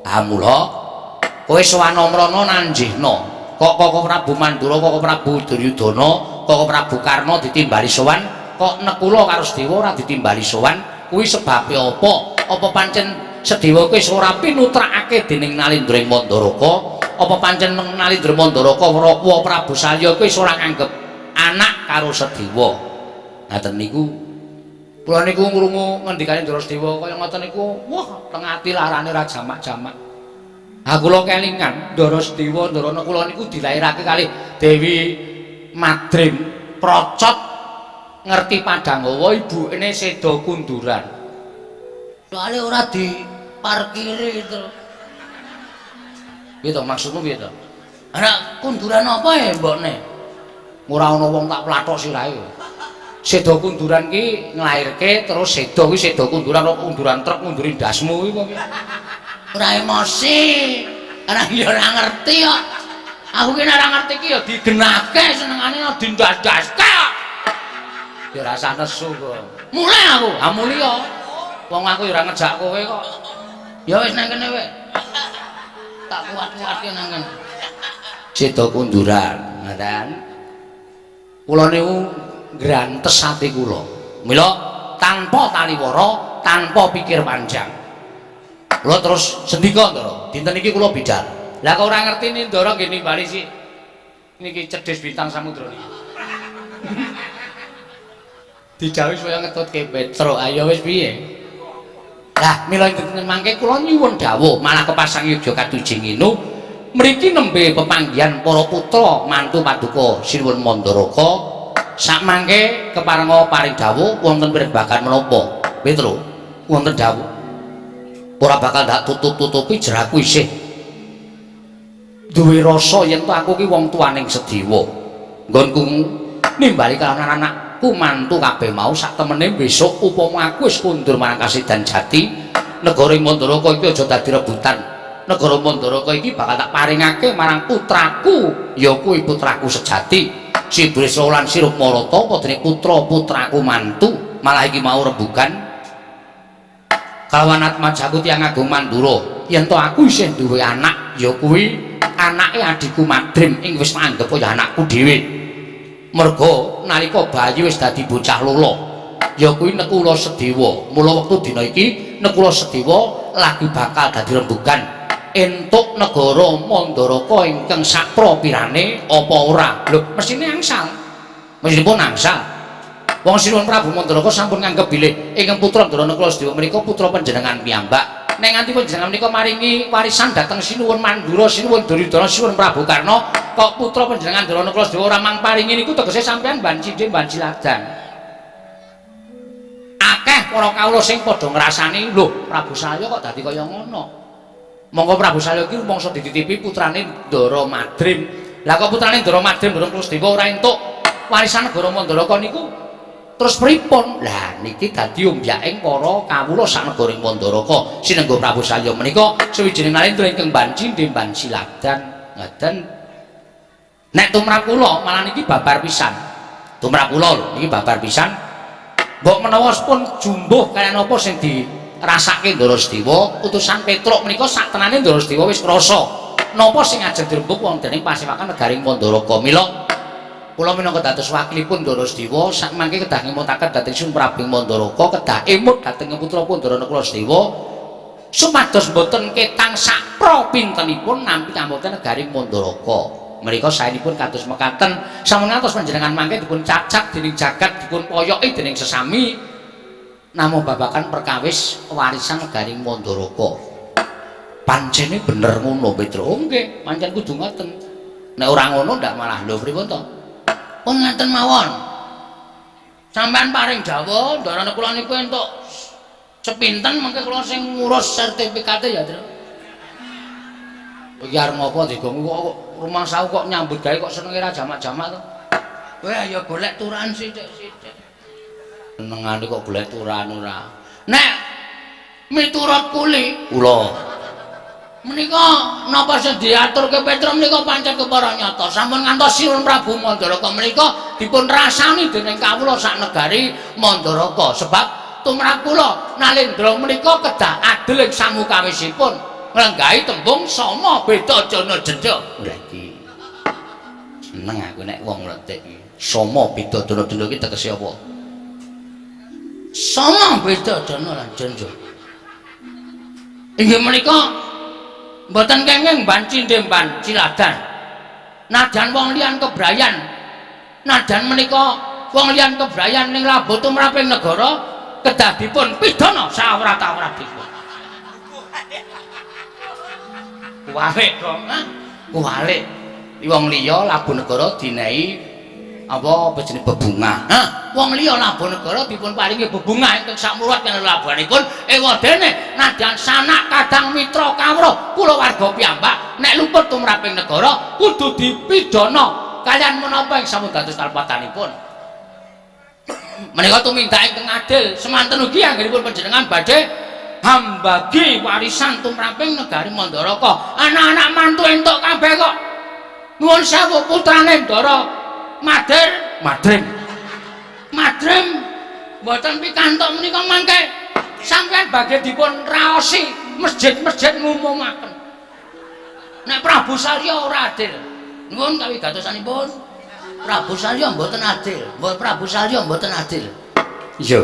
Ah, mula kowe sowan mrana nanjihna kok Koko Prabu Mandura, Koko Prabu Duryudana, Koko Prabu Karna ditimbali sowan, kok Nekula karo Sedewa ora ditimbali sowan, kuwi sebabe apa? Apa pancen Sedewa kuwi ora pinutrakake dening Nalindra ing Mandaraka? Apa pancen Nalindra Mandaraka wa Prabu Salya kuwi ora nganggep anak karo Sedewa?" Ngaten niku. Kula niku ngrungu ngendikane Ndara Sedewa kaya ngoten niku, wah, teng ati larane ra jamak-jamak. Ha, kula kelingan Ndara Sedewa, Ndara Nekula niku dilairake kalih Dewi Madrim Procot ngerti Padanghawa, ibukne seda kunduran. Soale ora diparkiri itu. Piye to maksudmu, piye to? Anak kunduran apa ya mbokne? Ora ana wong tak plathok sirahe. Seda kunduran ki nglairke terus seda kuwi seda kunduran, kok kunduran truk ngunduri ndasmu kuwi kok piye? Ora emosi. Ora ya ora ngerti kok. Aku ki nek ora ngerti ki ya digenake senengane dindas-daske kok. Ya ora usah nesu kok. Mulai aku, ha muli ya. Wong aku ya ora ngejak kowe kok. Ya wis nang kene wae. Tak kuat-kuatke nang kene. Seda kunduran, ngoten. Kula niku ngrantes ati kula. Mila tanpa taliwara, tanpa pikir panjang. Kula terus sendika, "Ndara, dinten iki kula bidal." Lah kok ora ngerti ni Ndara nggih nimbali sik. Niki cedhis bintang samudra niki. Didhawuhi supaya ngetutke Petruk, ayo wis piye? Lah mila dinten mangke kula nyuwun dawuh malah kepasang yoga katujing inu mriki nembe pepanggihan para putra mantu paduka Sinuwun Mandaraka, sakmangke keparenga paring dawuh wonten pirembagan menapa, Petruk? Wonten dawuh ora bakal ndak tutup-tutupi, jeraku isih duwe rasa yen to aku ki wong tuaning Sedewa, nggonku nimbali kalawan anakku mantu kabeh mau. Sak temene besok upama aku wis kundur marang Kasidan Jati, negara Mandaraka iki aja dadi rebutan. Negara Mandaraka iki bakal tak paringake marang putraku, ya kuwi putraku sejati Si Breswa lan Si Rukmarata, apa dene putra-putraku mantu. Malah iki mau rembugan kalawan atmajaku tiyang agung Mandura yen to aku isih duwe anak, ya kuwi anake adhiku Madrim ing wis anggep kaya anakku dhewe, merga nalika bayi wis dadi bocah lolo, ya kuwi Nekula Sedewa. Mula wektu dina iki Nekula Sedewa lagi bakal dadi rembugan entuk negara Mandaraka ingkang sakpropirane apa ora. Lho, mesthine angsal, mesthipun angsal. Wong Sinuwun Prabu Mandaraka sampun nganggep bilih ingkang putra Ndara Nekula Sedewa menika putra panjenengan piyambak. Nek nganti panjenengan menika maringi warisan dhateng Sinuwun Mandura, Sinuwun Duryudana, Sinuwun Prabu Karna, kok putra panjenengan Ndara Nekula Sedewa ora mang paringi, niku tegese sampean banci banci ladan. Akeh para kawula sing padha ngrasani, lho, Prabu Salya kok dadi kaya ngono. Monggo Prabu Salya iki rumangsa dititipi putrane Ndara Madrim. Lah kok putrane Ndara Madrim Ndara Dewa ora entuk warisan negara Mandaraka niku terus pripun? Lah niki dadi ombyaking para kawula sak negara ing Mandaraka. Sinengga Prabu Salya menika suwijining nalendra ingkang banci ndemban siladan. Ngaten. Nek tumrap kula malah niki babar pisan. Tumrap kula lho niki babar pisan. Mbok menawa pun jumbuh kaya napa sing dirasake Ndara Sedewa, utusan Petruk menika sak tenane Ndara Sedewa wis krasa napa sing ajeng dirembug wonten ing pasewakan negaring Mandaraka. Mila kula minangka dados wakilipun Ndara Sedewa sak mangke kedah ngemutaken dhateng Sun Prabu Mandaraka, kedah emut dhateng putra Ndara Nakula Sedewa. Supados mboten ketang sakpra pintenipun nampi kamukten negari Mandaraka. Menika saenipun kados mekaten, sampun ngantos panjenengan mangke dipun cacat dening jagat, dipun poyoki dening sesami namung babagan perkawis warisan negari Mandaraka. Pancene bener ngono, Petro. Oh, nggih, pancen kudu ngoten. Nek ora ngono ndak malah lho pripun to? Pun ngaten mawon. Sampeyan paring dawuh, ndarane kula niku entuk sepinten mengke kula sing ngurus sertifikate ya, Tru. Iki arep ngopo digong kok rumangsaku kok nyambut gawe kok senenge ra jamak-jamak to. Kowe ayo golek turahan sithik-sithik. Senengane kok golek turahan ora. Nek miturut kuli kula menika napa sing diaturke Petro menika pancen kepara nyata. Sampun ngantos Sinuwun Prabu Mandaraka menika dipun rasani dening kawula sak negari Mandaraka, sebab tumrap kula Nalendra menika kedah adil ing samukawisipun nglenggahi tembung sama beda jana jenda. Lha iki seneng aku nek wong mletik iki. Sama beda jana jenda iki tegese apa? Sama beda jana lan jenda. Inggih menika mboten kenging ban cindhe ban ciladan. Najan wong liyan kebrayan. Najan menika wong liyan kebrayan ning labuh tumraping negara kedah dipun pidana sawrat-awratipun. Kuwalik kok, ha? Kuwalik. Wong liya labuh negara dinehi apa jenenge bebungah. Hah, wong liya labuh negara dipun paringi bebungah ingkang sakmurat kena labuhanipun, ewadene nadyan sanak kadang mitra kawruh kulawarga piyambak nek luput tumraping negara kudu dipidana kaliyan menapa ing sampun dados kalpatanipun. Menika tumindak ingkang adil, semanten ugi anggenipun panjenengan badhe hambagi warisan tumraping negari Mandaraka. Anak-anak mantu entuk kabeh kok. Nuwun sewu putrane Ndara Madir, Madrim. Madrim mboten pikantuk menika mangke sampeyan badhe dipun raosi masjid-masjid ngumumaken. Nek Prabu Salya ora adil. Nuwun kawigatosanipun. Prabu Salya mboten adil. Mbok Prabu Salya mboten adil. Iya.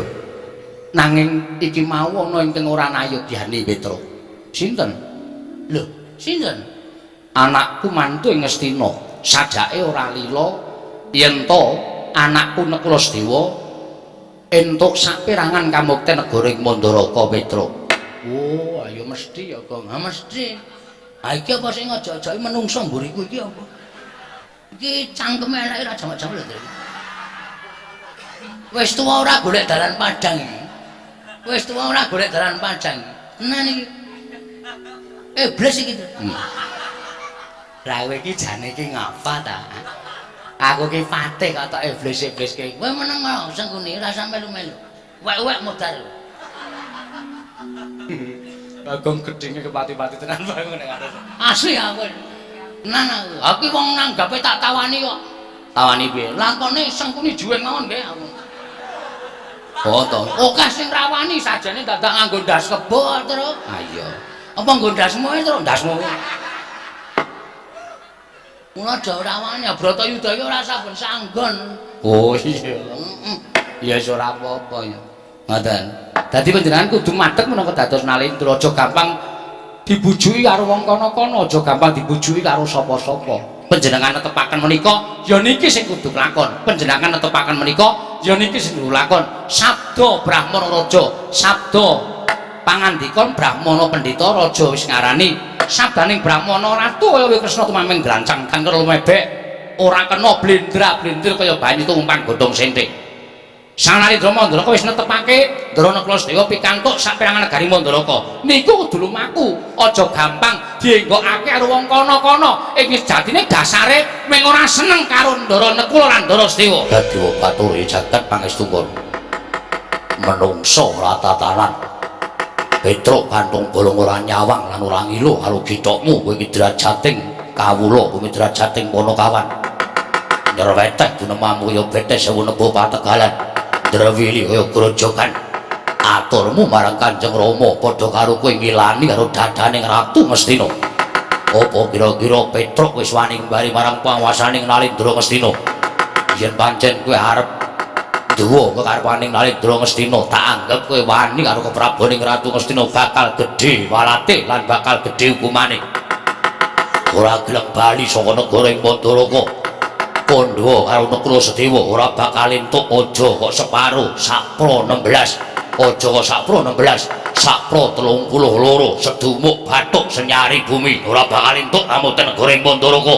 Nanging iki mau ana ingkang ora nayogyani, Petro. Sinten? Lho, sinten? Anakku mantu ing Ngastina. Sajake ora lila yen to anakku Nekula Sedewa entuk saperangan kamukten negara ing Mandaraka, Petro. Oh, ayo mesti ya, Gong. Ha mesti. Ha iki apa sing aja-aja menungso mburiku iki apa? Iki cangkeme eleke ra jamak-jamak lho. Wis tuwa ora golek dalan padang iki. Wis tuwa ora golek dalan padang. Tenan iki. Iblis iki. Lah kowe iki jane iki ngapa ta? Aku ki patih kok tok iblis-iblis ki. Kowe meneng kok sengkuni ora sampe melu-melu. Wek-wek modar. Bagong gedhinge kepati-pati tenan bangun nek atas. Asli aku. Tenan aku. Aku wong nanggape tak tawani kok. Tawani piye? Lakone sengkuni juweng mawon nggih aku. Oh to. Oke sing rawani sajane dadak nganggo ndas kebo terus. Ha iya. Apa nggo ndasmu ae terus ndasmu. Mula aja ora wani, Bratayuda iki ora saben sanggon. Oh iya. Heeh. Ya wis ora apa-apa ya. Ngoten. Dadi panjenengan kudu madheg menangka dados Nalendra, aja gampang dibujuki karo wong kono-kono, aja gampang dibujuki karo sapa-sapa. Panjenengan netepaken menika ya niki sing kudu lakon. Panjenengan netepaken menika ya niki sing kudu lakon. Sabda Brahmana Raja, sabda pangandika Brahmana Pendhita Raja wis ngarani sabdaning Brahmana Ratu kaya Kresna tumaming drancang kangker lumebek ora kena blendra-blendir kaya banyu tumpang godhong sente. Sang Narendra Mandaraka wis netepake Ndara Nakula Sedewa pikantuk saperangan negari Mandaraka. Niku kudu lumaku, aja gampang dienggokake karo wong kono-kono. Ing sejatine dasare mung ora seneng karo Ndara Nakula lan Ndara Sedewa. Dadi bathara jagat pangestu menungso ora tatanan. Petruk kantung bolong ora nyawang lan ora ngilu karo githokmu kowe iki derajating kawula, kowe derajating Panakawan. Nyerweteh gunemamu kaya betes sewu nebo pategalan. Drewili kaya grojogan. Aturmu marang Kanjeng Rama padha karo kowe ngilani karo dadaning Ratu Ngastina. Apa kira-kira Petruk wis wani ngembari marang panguwasaning Nalendra Ngastina? Yen pancen kowe arep Duwa kekarepaning Nalendra Ngastina, tak anggep kowe wani karo kepraboning Ratu Ngastina bakal gedhe walate lan bakal gedhe hukumane. Ora gelem bali saka negara ing Mandaraka. Kandha karo Nakula Sadewa ora bakal entuk aja kok separo sakpro 16. Aja kok sakpro 16, sakpro 32 sedumuk bathuk senyari bumi ora bakal entuk amuten negara ing Mandaraka.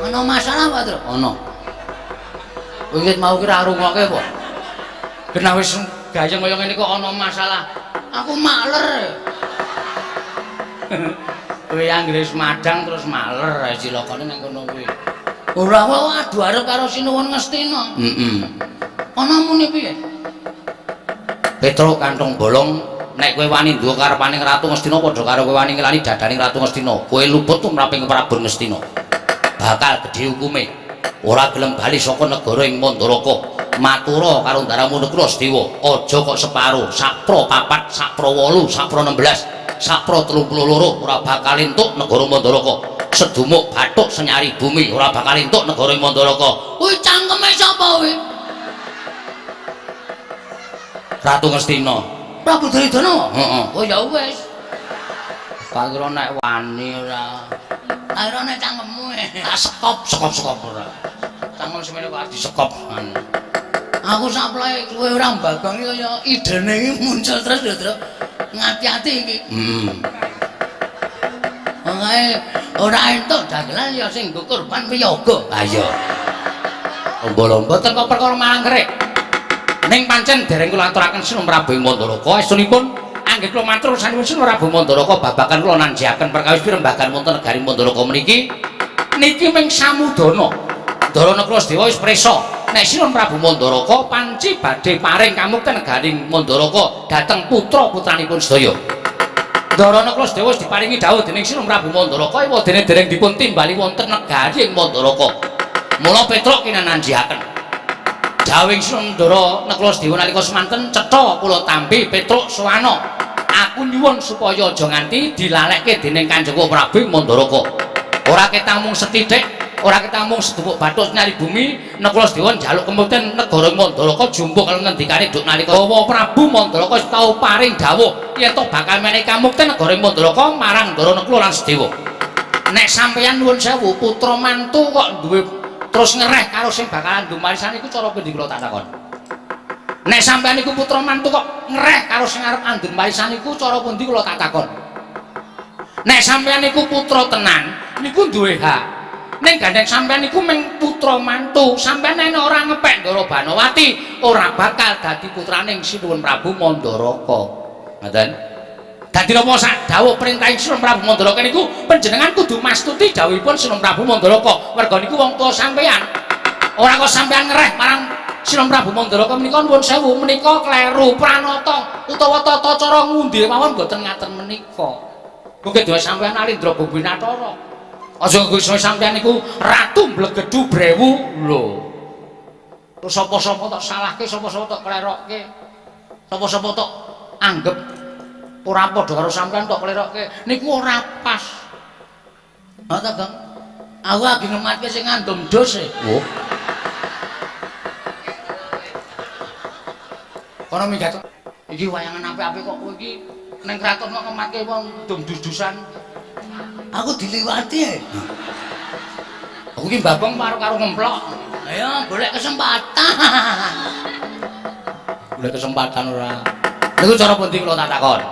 Ana masalah Pak Tru? Ana. Wingit mau ki ra rungokke apa? Kena wis gayeng kaya ngene kok ana masalah. Aku makler. Kowe anggere wis madang terus maler cilakane nang kono kuwi. Ora wae adu arep karo Sinuwun Ngastina. Heeh. Ana muni piye? Petruk kantong bolong nek kowe wani nduwe karepaning Ratu Ngastina padha karo kowe wani ngelani dadaning Ratu Ngastina. Kowe luput tumraping Prabu Ngastina. Bakal gedhe hukume. Ora gelem bali saka negara ing Mandaraka. Matura karo ndaramu Nakula Sadewa, aja kok separo, sakpro 4, sakpro 8, sakpro 16, sakpro 32 ora bakal entuk negara Mandaraka. Sedumuk bathuk senyari bumi ora bakal entuk negara Mandaraka. Kuwi cangkeme sapa kuwi? Ratu Ngastina. Prabu Duryudana? Heeh. Oh ya wis. Tak kira nek wani ora. Tak kira nek cangkemmu. Tak sekop, sekop ora. Cangkem semene kok disekop. Aku saplek kowe ora mbagong iki kaya idene iki muncul terus lho, Truk. Ngati-ati iki. Heeh. Pokoke ora entuk dagelan ya sing nggo korban wiyaga. Ha iya. Lomba-lomba ten kok perkara mangkrek. Ning pancen dereng kula aturaken Sinun Prabu Mandaraka estunipun anggit kula matur sanuwun Sinun Prabu Mandaraka babagan kula nanjiaken perkawis pirembagan wonten negari Mandaraka meniki niki ming samudana. Ndara Nakula Sadewa wis prisa nek Sinun Prabu Mandaraka panci badhe paring kamukten negari Mandaraka dhateng putra-putranipun sedaya. Ndara Nakula Sadewa wis diparingi dawuh dening Sinun Prabu Mandaraka ewadene dereng dipun timbali wonten negari ing Mandaraka. Mula Petruk kinananjiaken dawuhing Sinun Ndara Nakula Sadewa nalika semanten cetha kula tampi Petruk sowana. Aku nyuwun supaya aja nganti dilalekke dening Kanjeng Prabu Mandaraka. Ora ketang mung sethithik, ora ketang mung sedumuk bathuk nyari bumi, Nakula Sadewa njaluk kemukten negara Mandaraka jumpuk karo ngendikane duk nalika Bawa Prabu Mandaraka wis tau paring dawuh yen to bakal menehi kamukten negara Mandaraka marang Ndara Nakula lan Sadewa. Nek sampeyan nuwun sewu putra mantu kok duwe terus ngereh karo sing bakalan ndumarisan iku cara pundi kula tak takon. Nek sampeyan iku putra mantu kok ngereh karo sing arep andhun warisan iku cara pundi kula tak takon. Nek sampeyan iku putra tenan niku duwe hak. Ning gandeng sampeyan niku mung putra mantu, sampeyan nek ora ngepek Ndara Banowati ora bakal dadi putraning Sinuwun Prabu Mandaraka. Ngoten. Dadi napa sak dawuh perintahing Sinuwun Prabu Mandaraka niku panjenengan kudu mastuti dawuhipun Sinuwun Prabu Mandaraka. Merga niku wong tuwa sampeyan. Ora kok sampeyan ngereh marang Sinuwun Prabu Mandaraka menika nuwun sewu menika kleru pranata utawa tata cara ngundi mawon mboten ngaten menika. Mungkin dhewe sampeyan Alindra Bubinatara. Aja nggo sampeyan niku ratu mblegedu brewu lho. Terus sapa-sapa tok salahke, sapa-sapa tok klerokke. Sapa-sapa tok anggep ora padha karo sampeyan tok klerokke. Niku ora pas. Ha ta, Bang? Aku lagi ngematke sing ngandum dos e. Oh. Kono minggat. Iki wayangan apik-apik kok kowe iki ning kraton kok ngematke wong dum dus-dusan. Aku diliwati e. Aku iki mbabong karo karo ngemplok. Ayo golek kesempatan. Golek kesempatan ora. Niku cara pundi kula tak takon.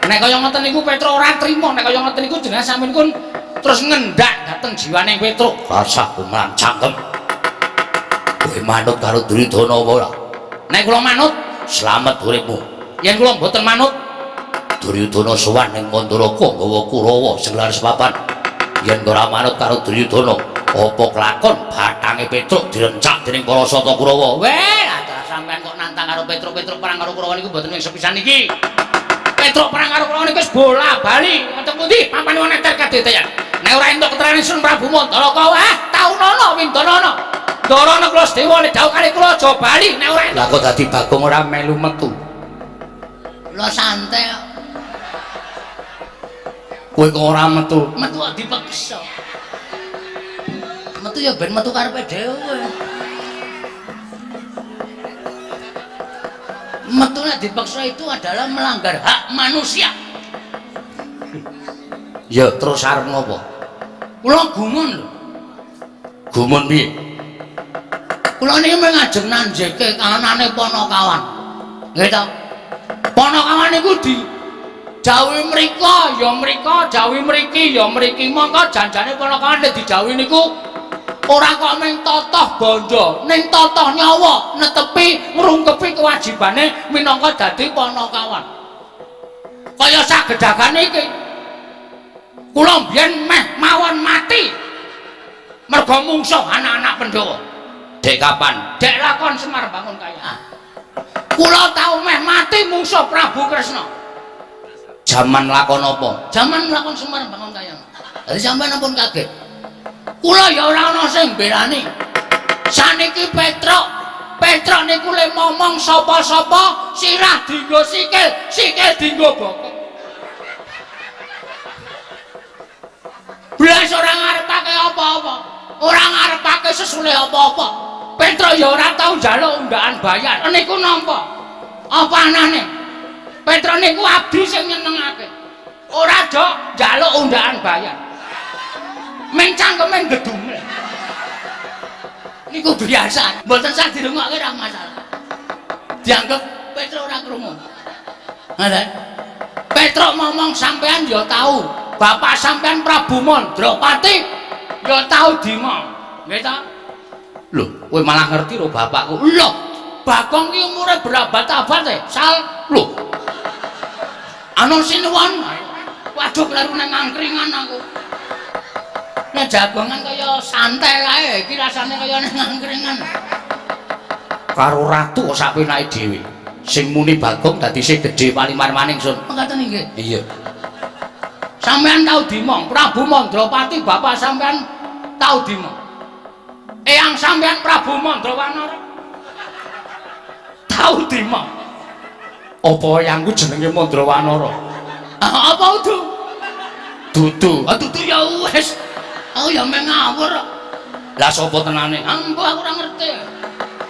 Nek kaya ngoten niku Petruk ora trima, nek kaya ngoten niku jenengan sampeyan kun terus ngendak dhateng jiwane Petruk. Rasah kuman cangkem. Kowe manut karo Duryudana apa ora? Nek kula manut, slamet uripmu. Yen kula mboten manut, Duryudana sowan ning Mandaraka nggawa Kurawa sing laris papan. Yen ora manut karo Duryudana, apa kelakon bathange Petruk direncak dening para Sata Kurawa. Weh, aja sampean kok nantang karo Petruk. Petruk perang karo Kurawa niku mboten mung sepisan iki. Petruk perang karo Kurawa niku wis bola-bali. Wonten pundi papan wong neter kadeteyan. Nek ora entuk keterangan Sun Prabu Mandaraka, wah, taunono windanana. Ndara Nakula Sadewa nek dawuh kali kula aja bali nek ora entuk. Lah kok dadi Bagong ora melu metu. Kula santai kok. Kowe kok ora metu? Metu kok dipeksa. Metu ya ben metu karepe dhewe. Metu nek dipaksa itu adalah melanggar hak manusia. Ya terus arep ngopo? Kula gumun lho. Gumun piye? Kula niki mung ngajeng nanjeke kahanane Panakawan. Nggih ta? Panakawan niku di jauhi mriko ya mriko, jauhi mriki ya mriki. Mongko janjane Panakawan nek dijauhi niku ora kok mung totoh bondo, ning totoh nyawa, netepi ngrungkepi kewajibane minangka dadi Panakawan. Kaya sagedagane iki. Kula mbiyen meh mawon mati mergo mungsuh anak-anak Pandhawa. Dek kapan? Dek lakon Semar Bangun Kaya. Kula tau meh mati mungsuh Prabu Kresna. Jaman lakon apa? Jaman lakon Semar Bangun Kaya. Dadi sampeyan ampun kaget. Kula ya ora ana sing mbelani. Saniki Petruk, Petruk niku le momong sapa-sapa sirah dienggo sikil, sikil dienggo bokong. Blas ora ngarepake apa-apa. Ora ngarepake sesule apa-apa. Petruk ya ora tau njaluk undaan bayar. Niku nampa. Apa anane? Petruk niku abdi sing nyenengake. Ora dok njaluk undaan bayar. Meng cangkeme gedunge. Niku biasa. Mboten sah dirungokke ora masalah. Dianggep Petruk ora krungu. Ngoten. Petruk ngomong sampean ya tau. Bapak sampean Prabu Mandrapati ya tau dimong. Nggih ta? Lho, kowe malah ngerti lho bapakku. Lho, Bagong ki umure berabad-abad e. Sal, lho. Anu sinuwun. Waduh kleru nang angkringan aku. Nek jagongan kaya santai kae, iki rasane kaya nang angkringan. Karo ratu kok sak penake dhewe. Sing muni Bagong dadi sing gedhe palimar-maning sun. Mekaten nggih. Iya. Sampeyan tau dimong, Prabu Mandrapati bapak sampeyan tau dimong. Eyang sampeyan Prabu Mandrawanara tau dimong. Apa eyangku jenenge Mandrawanara? Apa udu? Dudu. Ah dudu ya wis. Aku ya meh ngawur. Lah sapa tenane? Ambo aku ora ngerti.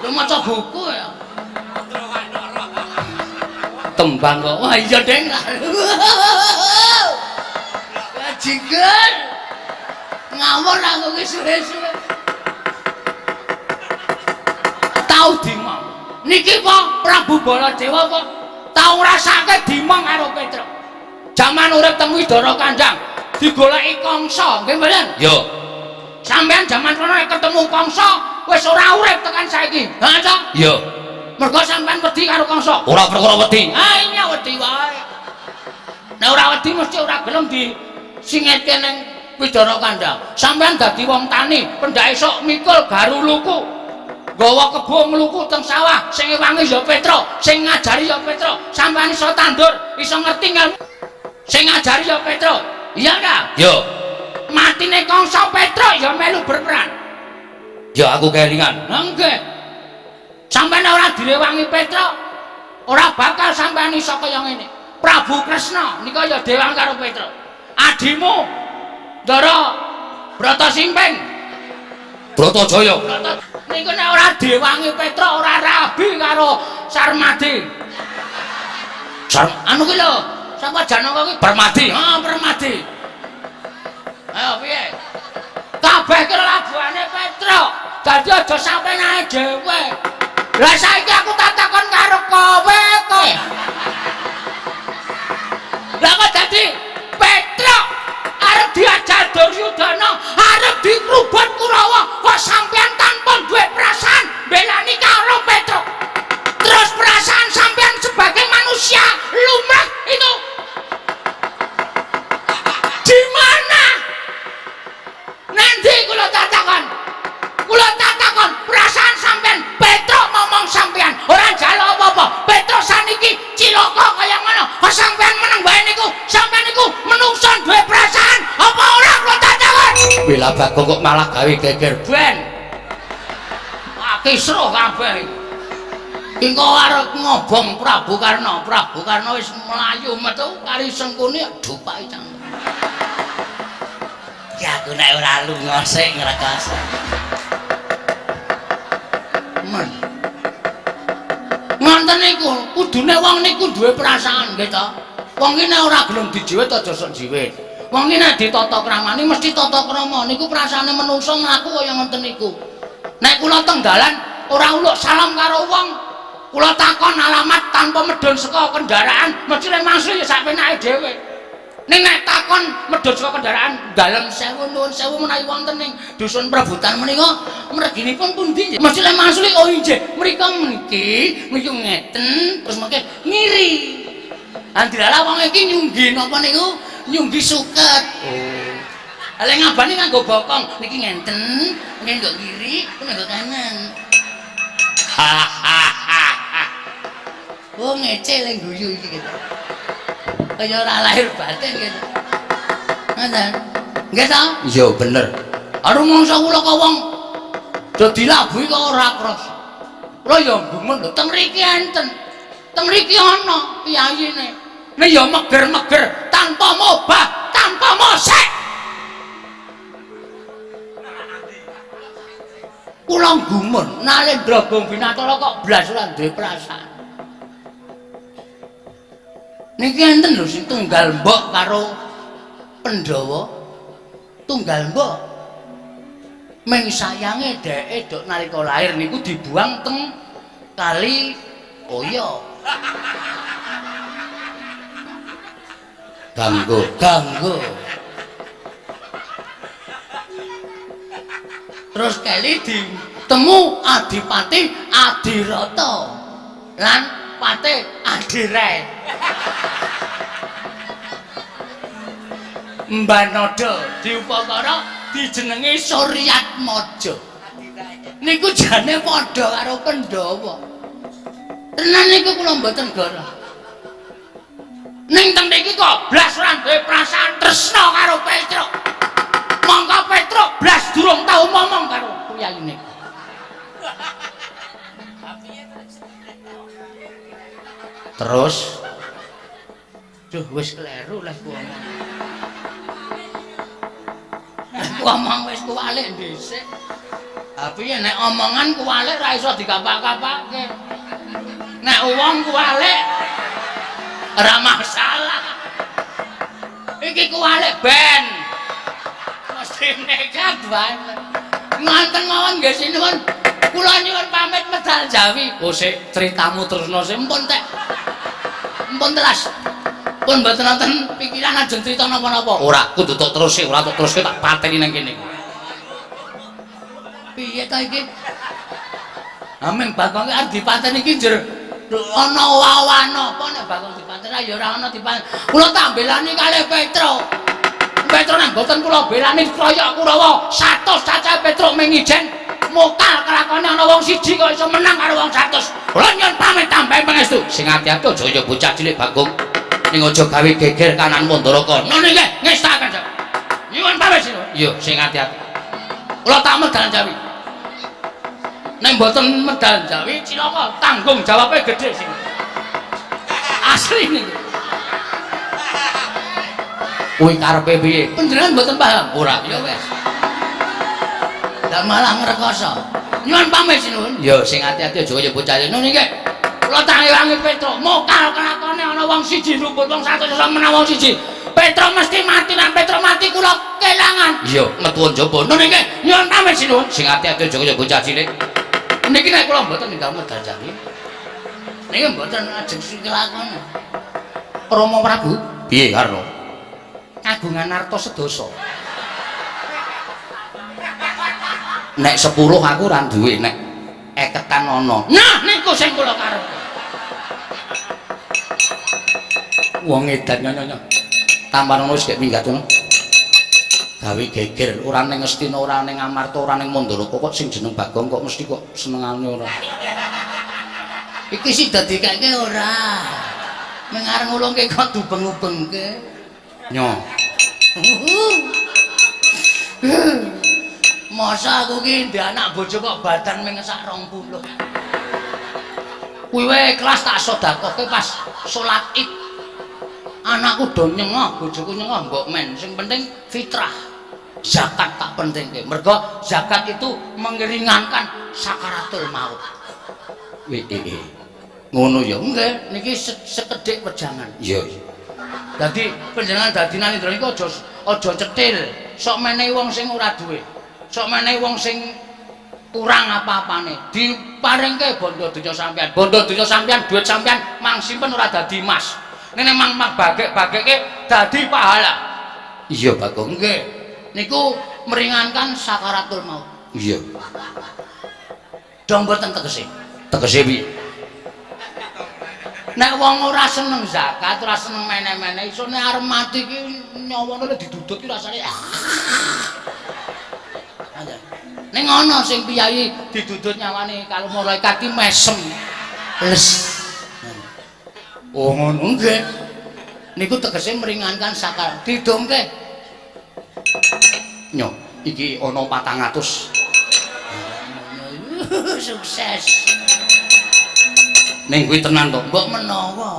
Lho maca buku ya. Tembang kok. Wah iya deng. Bajingan. Ngawur aku ki suwe-suwe. Tau dimong. Niki po Prabu Baladewa kok tau ngrasake dimong karo Petruk. Jaman urip teng Widara Kandang digoleki Kangsa, nggih mboten? Yo. Sampeyan jaman kono nek ketemu Kangsa wis ora urip tekan saiki. Ha ta? Yo. Mergo sampeyan wedi karo Kangsa. Ora perkara wedi. Ah iya wedi wae. Nek ora wedi mesti ora gelem di singetke ning Widara Kandang. Sampeyan dadi wong tani, pendak esuk mikul garuluku. Gawa kebo ngluku teng sawah, sing ngewangi ya Petruk, sing ngajari ya Petruk. Sampeyan iso tandur, iso ngerti ngelmu. Sing ngajari ya Petruk. Iya ta? Yo. Matine Kangsa Petruk ya melu berperan. Ya aku kelingan. Lah nggih. Sampeyan ora direwangi Petruk, ora bakal sampeyan iso kaya ngene. Prabu Kresna nika ya dewang karo Petruk. Adimu Ndara Brata Simping. Bratajaya. Niku nek ora diwangi Petruk ora rabi karo Sarmadi. Anu ki lho, sapa Janaka ki? Permadi. Ha, Permadi. Ayo piye? Kabeh ki labuhane Petruk. Dadi aja sampe nae dhewe. Lah saiki aku tak takon karo kowe kowe. Lah kok dadi Petruk arep diajar Duryudana, arep dikrubut Kurawa, kok sampean tanpa duwe perasaan belani karo Petruk. Terus perasaan sampean sebagai manusia lumrah itu di mana? Nanti kula takon. Kula takon perasaan sampean Petruk ngomong sampean ora njaluk apa-apa. Petruk saniki cilaka kaya ngono. Kok sampean meneng wae niku? Sampean niku menungso duwe perasaan apa ora kula takon? Wila Bagong kok malah gawe geger ben. Kisruh kabeh. Engko arep ngobong Prabu Karna. Prabu Karna wis mlayu metu kari Sengkuni dupaki cangkem. Aku nek ora lunga sik ngrekoso. Men. Ngoten niku, kudune wong niku duwe perasaan nggih to. Wong iki nek ora gelem dijiwit aja sok jiwit. Wong iki nek ditata kramane mesti tata krama. Niku perasaane menungso mlaku kaya ngoten niku. Nek kula teng dalan ora uluk salam karo wong, kula takon alamat tanpa medhun saka kendaraan, mesti lek mangsul ya sak penake dhewe. Ning nek takon medhun saka kendaraan, dalem sewu nuwun sewu menawi wonten ing dusun Prebutan menika mreginipun pundi? Mesti lek mangsul oh inggih, mriko meniki, mriki ngeten, terus mengke ngiri. Andilala wong iki nyunggi napa niku? Nyunggi suket. Oh. Lha ngabane nganggo bokong, niki ngenten, niki nggo kiri, nggo kanan. Hahaha. Oh ngece le guyu iki gitu. Kaya ora lahir batin gitu. Ngoten. Nggih ta? Iya bener. Aduh mangsa kula kok wong do dilabuhi kok ora krasa. Kula ya gumun lho, teng mriki enten. Teng mriki ana piyayine. Nek ya meger-meger tanpa mobah, tanpa mosek. Kula gumun Nalendra Gong Binatara kok blas ora duwe perasaan. Niki enten lho sing tunggal mbok karo Pandhawa. Tunggal mbok. Ming sayange dheke dok nalika lahir niku dibuang teng kali Oyo. Ganggu, ganggu. Terus kali ditemu Adipati Adirata lan Pate Adirai. Mbanada diupakara dijenengi Suryatmaja. Niku jane padha karo Pandhawa. Tenan niku kula mboten goro. Ning teng mriki kok blas ora duwe perasaan tresna karo Petruk. Mongko Petruk blas durung tau momong karo priyayine. Terus duh wis kleru leh ku omong. Ku omong wis kuwalik dhisik. Ha piye nek omongan kuwalik ra iso dikapak-kapake. Nek wong kuwalik ora masalah. Iki kuwalik ben. Mesti nekat wae. Ngonten mawon nggih sinuwun. Kula nyuwun pamit medal Jawi. Oh sik critamu terusno sik mpun tek. Mpun telas. Pun mboten wonten pikiran ajeng crita napa-napa. Ora kudu tok terus sik, ora tok teruske tak pateni nang kene. Piye ta iki? Ameng Bagong arep dipateni iki jer ana wawana apa nek Bagong dipateni ya ora ana dipateni. Kula tak belani kalih Petruk. Petruk nek mboten kula belani kroyok Kurawa 100 cacahe Petruk ming ijen mokal kelakone ana wong siji kok iso menang karo wong 100. Kula nyuwun pamit tambahi pangestu. Sing ati-ati aja ya bocah cilik Bagong. Ning aja gawe geger kanan Mandaraka. Ngono nggih, ngestakaken. Nyuwun pamit sira. Iya, sing ati-ati. Kula tak medal Jawi. Nek mboten medal Jawi cilaka, tanggung jawabe gedhe sing. Asli niku. Kuwi karepe piye? Panjenengan mboten paham? Ora. Ya wis. Lah malah ngrekoso. Nyuwun pamit sinuwun. Ya sing ati-ati aja kaya bocah ngono nggih. Kula tak ewangi Petruk, mokal kelakone ana wong siji rumput wong 100 iso menang wong siji. Petruk mesti mati, nek Petruk mati kula kelangan. Iya, metu njaba. Ngono nggih. Nyuwun pamit sinuwun. Sing ati-ati aja kaya bocah cilik. Niki nek kula mboten ninggal medal Jawi. Niki mboten ajeng kelakon. Rama Prabu, piye Karna? Kagungan arta sedasa. Nek 10 aku ora duwe, nek eketan ana. Nah, niku sing kula karepe. Wong edan nyonya. Tampan ngono wis gek minggat ngono. Gawe geger ora ning Ngastina, ora ning Amarta, ora ning Mandaraka kok sing jeneng Bagong kok mesti kok senengane ora. Iki sida dikeke ora. Ming arep ngulungke kok dubeng-ubengke. Nyo. Masa aku ki ndek anak bojo kok badan ming sak 20. Kuwi wae ikhlas tak sedekahke pas salat Id. Anakku do nyengah, bojoku nyengah mbok men, sing penting fitrah. Zakat tak pentingke. Mergo zakat itu mengeringankan sakaratul maut. Wih, ngono ya. Nggih, niki sekedhik wejangan. Iya. Dadi panjenengan dadi Nalindra niku aja aja cetil. Sok menehi wong sing ora duwe. Sok menehi wong sing kurang apa-apane. Diparingke bondo donya sampean. Bondo donya sampean, duit sampean mang simpen ora dadi emas. Nek mang mang bagek-bagekke dadi pahala. Iya, Bagong. Nggih. Niku meringankan sakaratul maut. Iya. Dong mboten tegese. Tegese piye? Nek wong ora seneng zakat, ora seneng meneh-meneh, iso nek arep mati ki nyawane didudut ki rasane. Ning ana sing piyayi didudut nyawane kalau malaikat ki mesem. Les. Oh ngono nggih. Niku tegese meringankan sakar. Didongke. Nyo, iki ana 400. Sukses. Ning kuwi tenan to? Mbok menawa.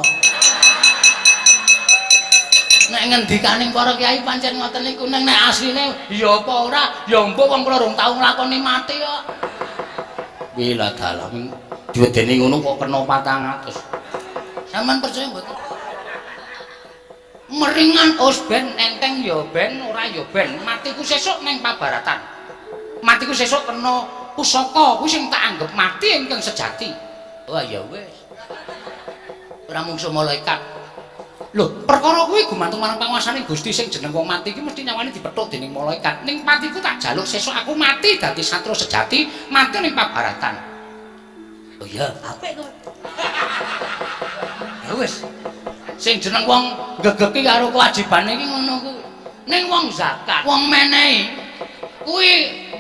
Nek ngendikaning para kiai pancen ngoten niku, ning nek asline ya apa ora, ya mbok wong kula rong tau nglakoni mati kok. Wila dalam diwedeni ngono kok kena 400. Sampeyan percaya mboten? Meringan os ben enteng ya ben ora ya ben, matiku sesuk ning pabaratan. Matiku sesuk kena pusaka kuwi sing tak anggap mati ingkang sejati. Wah ya wis. Ora mungsuh malaikat. Lho, perkara kuwi gumantung marang panguasane Gusti sing jeneng wong mati iki mesti nyawane dipethuk dening malaikat. Ning patiku tak jaluk sesuk aku mati dadi satria sejati, mati ning pabaratan. Oh iya, apik kowe. Ya wis. Sing jeneng wong gegeki karo kewajibane iki ngono kuwi. Ning wong zakat, wong menehi kuwi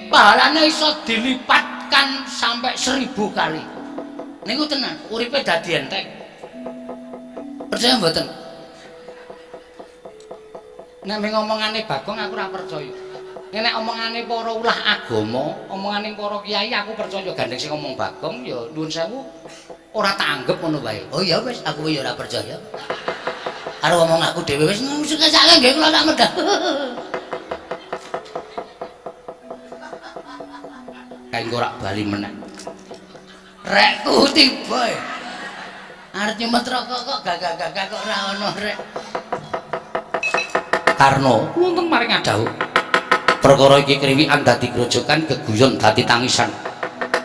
pahalane iso dilipatkan sampai 1000 kali. Niku tenan, uripe dadi enteng. Percaya mboten? Nek ngomongane Bagong aku ora percaya. Nek omongane para ulah agama, omongane para kiai aku percaya. Gandeng sing ngomong Bagong ya nuwun sewu ora tak anggep ngono wae. Oh iya wis, aku ya ora percaya. Karo ngomong aku dhewe wis sukses nggih kula tak medhah. Kae engko ora bali meneh. Rekku tiba. Arep nyumet rokok kok gagah-gagah kok ora ono rek. Karno wonten maring adhawuh. Perkara iki kriwikan dadi grojokan geguyon dadi tangisan.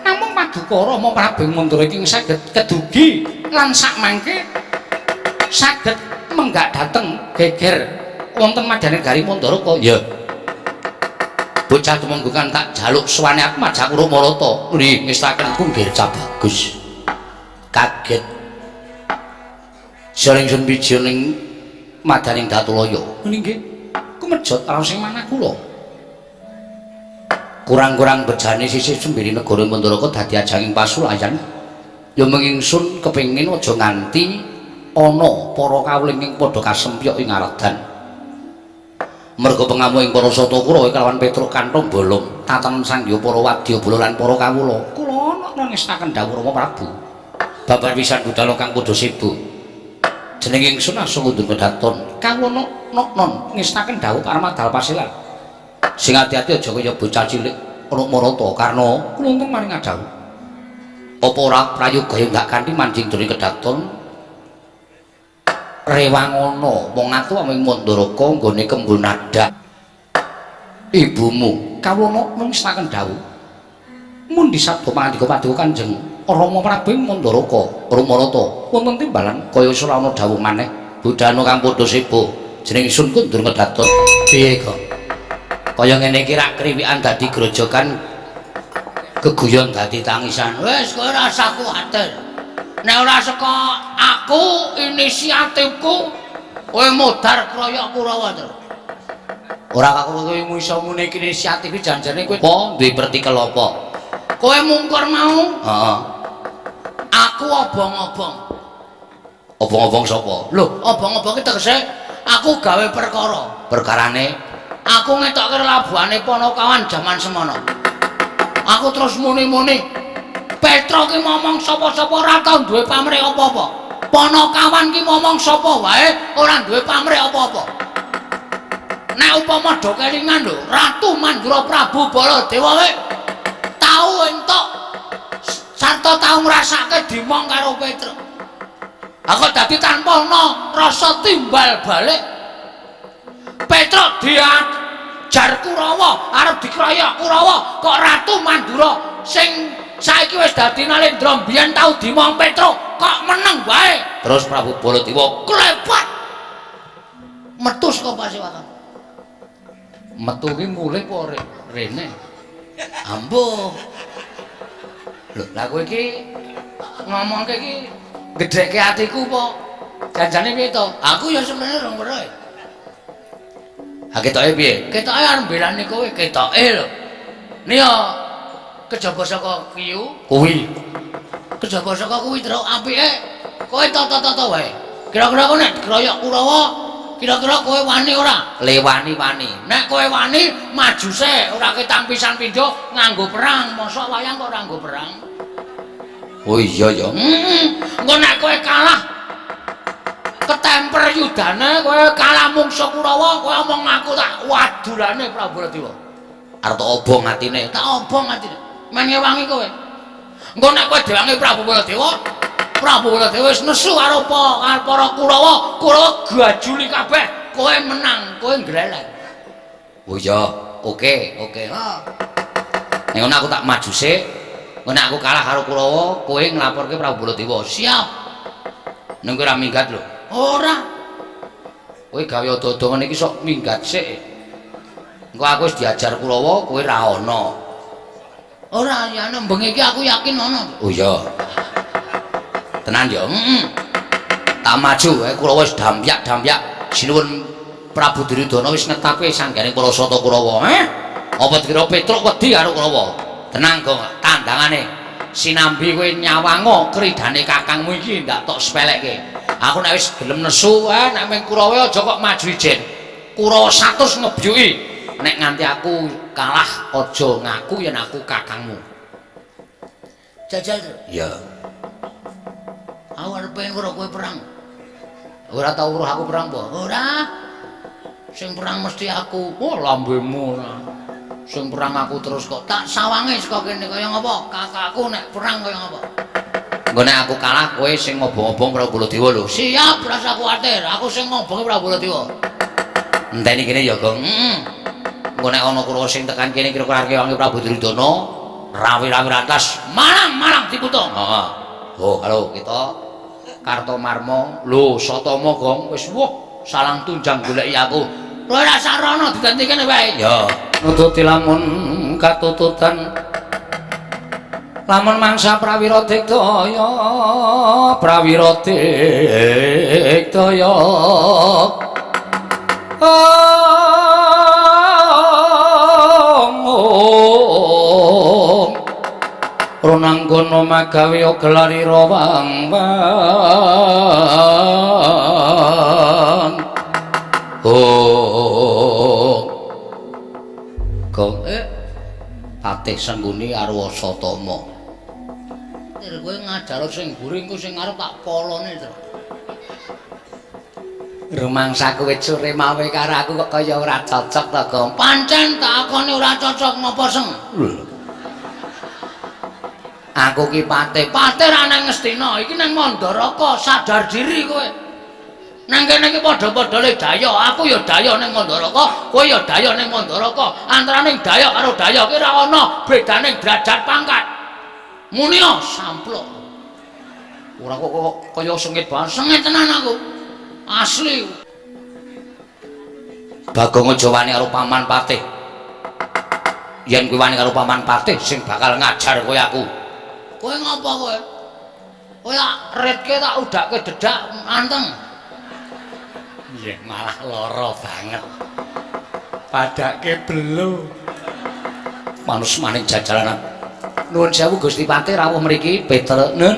Namung paduka Rama Prabu Mandura iki saged kedugi lan sakmangke saged menggak dhateng geger wonten madyaning negari Mandaraka. Ya. Bocah tumenggungan tak jaluk suwane aku majak Rumarata. Nggih ngestaken kunggir Cabagus. Kaget. Saring sun wiji ning madaning Datulaya. Nggih. Kumejot raos sing manah kula. Kurang-kurang bejane sisih sembiri negara Mandaraka dadi ajanging pasulayan. Ya mung ingsun kepengin aja nganti ana para kawula ing padha kasempyok ing aredan. Merga pengamu ing para sata Kurawa kelawan Petruk kanthong bolong, tatanan sangya para wadyabala lan para kawula. Kula ana ngestaken dawuh Rama Prabu. Babar pisan budal kang padha sibuk. Jeneng ingsun asung undur kedaton. Kawula non ngestaken dawuh Parmadal Pasilan. Sing ati-ati aja kaya bocah cilik Rukmarata karna kula untung maring adhawuh. Apa ora prayoga ya gak kanthi manjing jroning kedaton? Rewangono wong atu ing Mandaraka nggone kembul nadhak ibumu. Kawula mung setaken dawuh mundi sabda pangandika paduka Kanjeng Rama Prabu Mandaraka Rumarata wonten timbalan kaya ora ana dawuh maneh. Budhana kang padha sibuk jeneng ingsun kundur kedaton. Piye kok kaya ngene iki rak kriwikan dadi grojokan geguyon dadi tangisan. Wis kowe ora usah kuwatir. Nek ora saka aku inisiatifku kowe modar kroyok Kurawa terus. Ora aku kowe iso muni iki inisiatif iki janjane kowe apa duwe pertikel apa? Kowe mungkur mau? Heeh. Aku obong-obong. Obong-obong sapa? Lho, obong-obong iki tegese aku gawe perkara. Perkarane aku ngetokke labuhane Panakawan jaman semono. Aku terus muni-muni Petro ki momong sapa-sapa ora tau duwe pamrih apa-apa. Panakawan ki momong sapa wae ora duwe pamrih apa-apa. Nek upama do kelingan lho, Ratu Mandura Prabu Baladewa wae tau entuk sarta tau ngrasake dimong karo Petruk. Aku dadi tanpa ana rasa timbal balik. Petruk diajar Kurawa, arep dikroyok Kurawa, kok Ratu Mandura sing saiki wis dadi Nalendra mbiyen tau dimong Petruk, kok meneng wae. Terus Prabu Baladewa klepat metu saka pasewakan. Metu ki mulih apa rene? Ambuh. Lho, lah kowe iki ngomongke iki gedhekke atiku apa? Janjane piye to? Aku ya sebenarnya rong weruh. Ha ketoke piye? Ketoke arep mbelani kowe, ketoke lho. Niya kejaba saka kiyu kuwi. Kejaba saka kuwi truk apike kowe tata-tata wae. Kira-kira kowe nek dikroyok Kurawa, kira-kira kowe wani ora? Lewani wani. Nek kowe wani maju sik, ora ketang pisan pindho nganggo perang. Mosok wayang kok ora nganggo perang? Oh iya ya. Engko nek kowe kalah ketemper yudane, kowe kalah mungsuh Kurawa, kowe omong aku tak wadulane Prabu Baladewa. Arep tak obong atine, tak obong atine. Men ngewangi kowe. Engko nek kowe diwangi Prabu Baladewa, Prabu Baladewa wis nesu karo para Kurawa, Kurawa gajuli kabeh, kowe menang, kowe ngreleng. Oh iya, oke, oke. Ha. Nek ngono aku tak maju sik. Engko nek aku kalah karo Kurawa, kowe nglaporke Prabu Baladewa. Siap. Ning kowe ora minggat lho. Ora. Kowe gawe ado-ado ngene iki sok minggat sik. Engko aku wis diajar Kurawa, kowe ra ana. Ora, ya nek bengi iki aku yakin ana. Oh iya. Tenan ya? Heeh. Tak maju, Kurawa wis dampyak-dampyak. Sinuwun Prabu Duryudana wis ngetake sangganing para sata Kurawa. Heh? Apa dikira Petruk wedi karo Kurawa? Tenang, Gong, tandangane. Sinambi kowe nyawango kridane kakangmu iki ndak tok sepelekke. Aku nek wis gelem nesu, nek ming Kurawa aja kok maju ijen. Kurawa 100 ngebyuki. Nek nganti aku kalah aja ngaku yen aku kakangmu. Jajal. Iya. Aku arep pengen karo kowe perang. Ora tau weruh aku perang apa? Ora. Sing perang mesti aku. Oh, lambemu ora. Sing perang aku terus kok tak sawange saka kene kaya ngapa? Kakakku nek perang kaya ngapa? Engko nek aku kalah kowe sing ngobong-obong Prabu Baladewa lho. Siap, rasa kuwatir. Aku sing ngobongi Prabu Baladewa. Enteni kene ya, Gong. Heeh. Engko nek ana Kurawa sing tekan kene kira-kira arep Prabu Duryudana, rawi-rawi rantas, malang-malang diputung. Heeh. Oh, halo kita Kartomarma. Lho, Satama, Gong, wis wah salang tunjang goleki aku. Kowe ora sarana diganti kene wae. Ya. Nututi lamun katututan lamun mangsa prawira digdaya, prawira digdaya. Om Runanggono magawe gelarira wang wang. Oh. Gong Patih Sengguni arwa Satama. Tir kowe ngajar sing mburi engko sing ngarep tak polone, Tru. Rumangsaku wit sore mawe karo aku kok kaya ora cocok to, Gong. Pancen tak akoni ora cocok ngopo, Seng? Lho. Aku ki patih, patih ra nang Ngastina, iki nang Mandaraka, sadar diri kowe. Nang kene iki padha-padha le daya, aku ya daya ning Mandaraka, kowe ya daya ning Mandaraka. Antaraning daya karo daya ki ora ana bedane derajat pangkat. Muni ya samplok. Ora kok kaya sengit banget, sengit tenan aku. Asli. Bagong aja wani karo paman patih. Yen kowe wani karo paman patih sing bakal ngajar kowe aku. Kowe ngopo kowe? Kowe tak retke tak udake dedak anteng. Iya, malah lara banget. Padake belo. Manus maning jajalanan. Nuwun sewu Gusti Patih rawuh mriki Peter. Nun.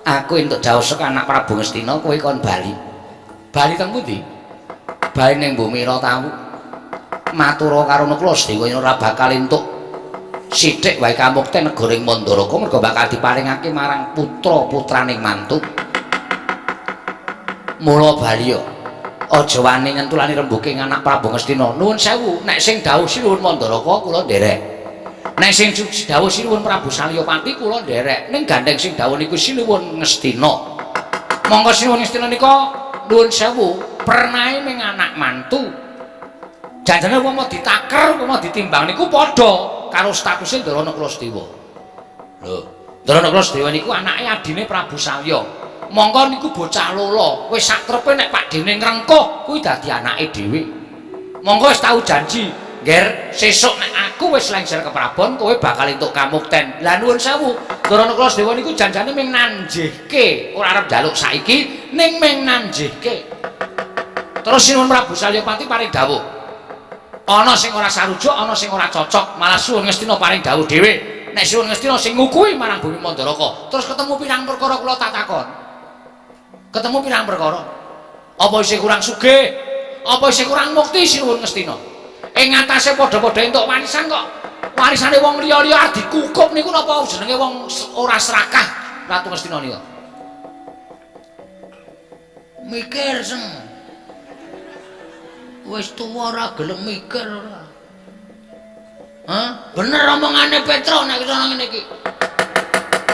Aku entuk dawuh saka anak Prabu Ngastina kowe kon bali. Bali teng pundi? Bali ning Bumi Tawu. Matura karo Nakula Sedewa ora bakal entuk sithik wae kamukten negara ing Mandaraka merga bakal diparingake marang putra-putraning mantu. Mula bali yo. Aja wani nyentulani rembuke anak Prabu Ngastina. Nuwun sewu, nek sing dawuh Sinuwun Mandaraka kula nderek. Nek sing dawuh Sinuwun Prabu Salyapati kula nderek. Ning gandeng sing dawuh niku Sinuwun Ngastina. Monggo Sinuwun Ngastina nika nuwun sewu, pernahe ning anak mantu. Janjane upama ditaker, upama ditimbang niku padha karo statuse Ndara Nakulasdewa. Lho, Ndara Nakulasdewa niku anake adine Prabu Salya. Monggo niku bocah lolo, wis sak trepe nek pakdene ngrengkuh kuwi dadi anake dhewe. Monggo wis tau janji, "Ngger, sesuk nek aku wis lengser ke Prabon, kowe bakal entuk kamukten." Lah nuwun sewu, Ndara Nakulasdewa niku janjane ming nanjihke, ora arep njaluk saiki, ning ming nanjihke. Terus Sinuwun Prabu Salyapati paring dawuh. Ana sing ora sarujuk, ana sing ora cocok, malah Sinuwun Ngastina paring dawuh dhewe. Nek Sinuwun Ngastina sing ngukuhi marang bumi Mandaraka, terus ketemu pirang perkara kula tak takon. Ketemu pirang perkara. Apa isih kurang sugih? Apa isih kurang mukti Sinuwun Ngastina? Ing ngatasé padha-padha entuk warisan kok. Warisane wong liya-liya arep dikukup niku napa jenenge wong ora serakah Ratu Ngastina nika. Mikir seng. Wis tuwa ora gelem mikir ora. Hah? Bener omongane Petro nek iso ngene iki.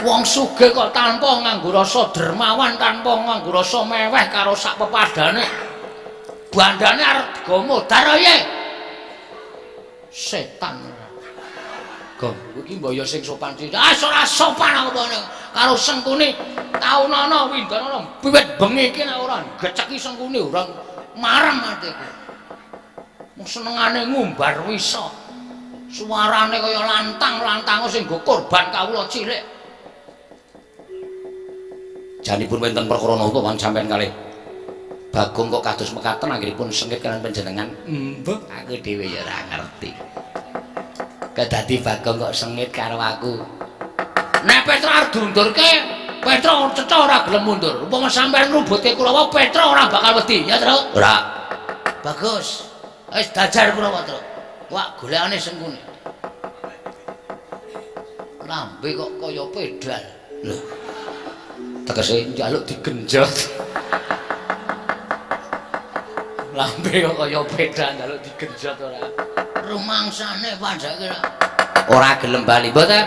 Wong sugih kok tanpa nganggo rasa dermawan, tanpa nganggo rasa meweh karo sak pepadane. Bandane arep digawa modar ae. Setan. Gong, iki mbok ya sing sopan sithik. Ah ora sopan aku mbok karo Sengkuni. Taunana windanana wiwit bengi iki nek ora geceki Sengkuni ora marem atiku. Mung senengane ngumbar wisa. Suarane kaya lantang-lantang sing nggo korban kawula cilik. Janipun wonten perkara napa wan sampean kalih Bagong kok kados mekaten anggenipun sengit kalian panjenengan. Mbah, aku dhewe ya ora ngerti. Kedadi Bagong kok sengit karo aku. Nek Petro arep diundurke, Petro cetha ora gelem mundur. Upama sampean ngrubutke Kurawa, Petro ora bakal wedi, ya, Tru? Ora. Bagus. Wis dajar Kurawa, Tru. Wah, golekane Sengkuni. Lambe kok kaya pedal. Lho. Tegese njaluk digenjot. Lambe kok kaya pedal njaluk digenjot ora. Rumangsane padake ora gelem bali. Mboten.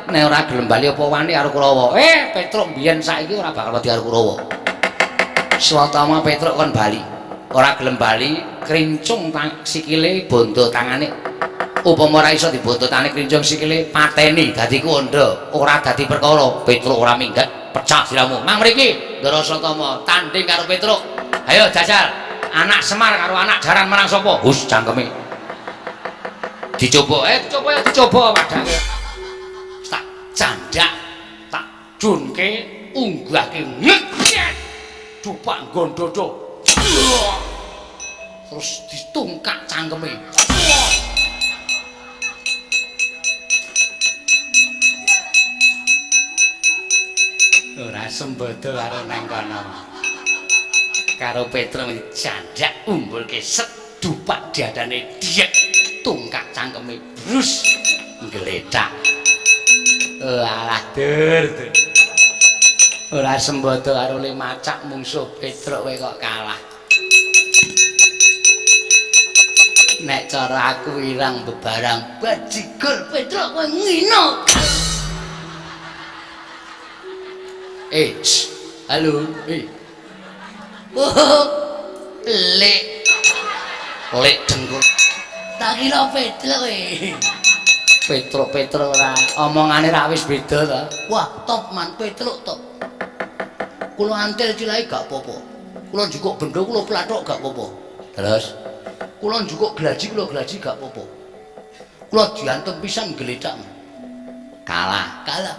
Nek ora gelem bali apa wani karo Kurawa? Petruk mbiyen saiki ora bakal wedi karo Kurawa. Swatama Petruk kon bali. Ora gelem bali, krincung sikile bondo tangane. Upama ora iso dibondo tangane krincung sikile pateni dadi kandha, ora dadi perkara. Petruk ora minggat, pecah siramu. Mang mriki, Ndara Satama tanding karo Petruk. Ayo jajal. Anak Semar karo anak Jaran menang sapa? Hus cangkeme. Dicoba, dicoba ya dicoba padake. Tak candak, tak junke, unggahke ngek. Dupak nggon dodo. Terus ditungkak cangkeme. Ora sembodo karo nang kono. Karo Petro candak umbulke set dupak diadane diek tungkak cangkeme brus nggletak. Alah dur. Ora sembodo karo le macak mungsuh Petruk kowe kok kalah. Nek cara aku irang bebarang bajigur Petruk kowe ngino. Halo, Oh, lek. Lek dengkul. Tak kira Petruk kowe. Petruk ora omongane ra wis beda to. Wah, top man Petruk top. Kula antil cilahe gak apa-apa. Kula njukuk bendo kula plathok gak apa-apa. Terus kula njukuk glaji kula glaji gak apa-apa. Kula diantem pisan gletak. Kalah, kalah.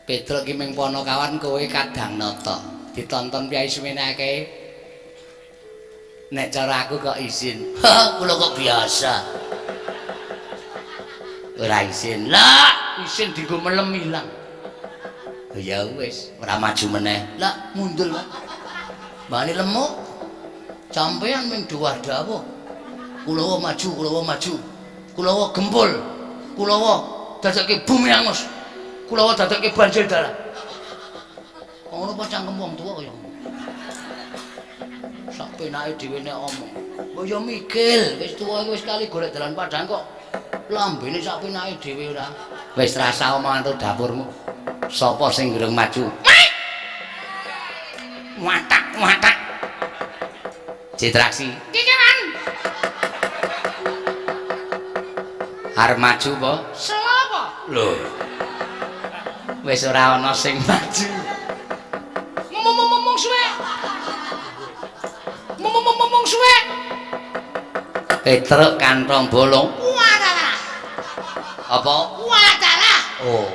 Petruk ki ming ponokawan kowe kadang nata. Ditonton piyai semene akeh. Nek cara aku kok izin. Kula kok biasa. Ora izin. Lah, izin dienggo melem ilang. Ya wis, ora maju meneh. Lah, mundur, Pak. Mbane lemuk. Sampeyan ming dawah-dawuh. Kulawa maju, kulawa maju. Kulawa gempul. Kulawa dadekke bumi angus. Kulawa dadekke banjir dalah. Ngono apa cangkem wong tuwa kaya ngono. Sak penake dhewe nek omong. Mbok yo mikir, wis tuwa iki wis kali golek dalan padang kok lambene sak penake dhewe ora. Wis rasa omongan to dapurmu. Sapa sing ngrung maju? Watak, watak. Citraksi. Kikiran. Arep maju apa? Selapa? Lho. Wis ora ana sing maju. Mumung suwe. Mumung suwe. Petruk kantong bolong. Wadalah. Apa? Wadalah. Oh.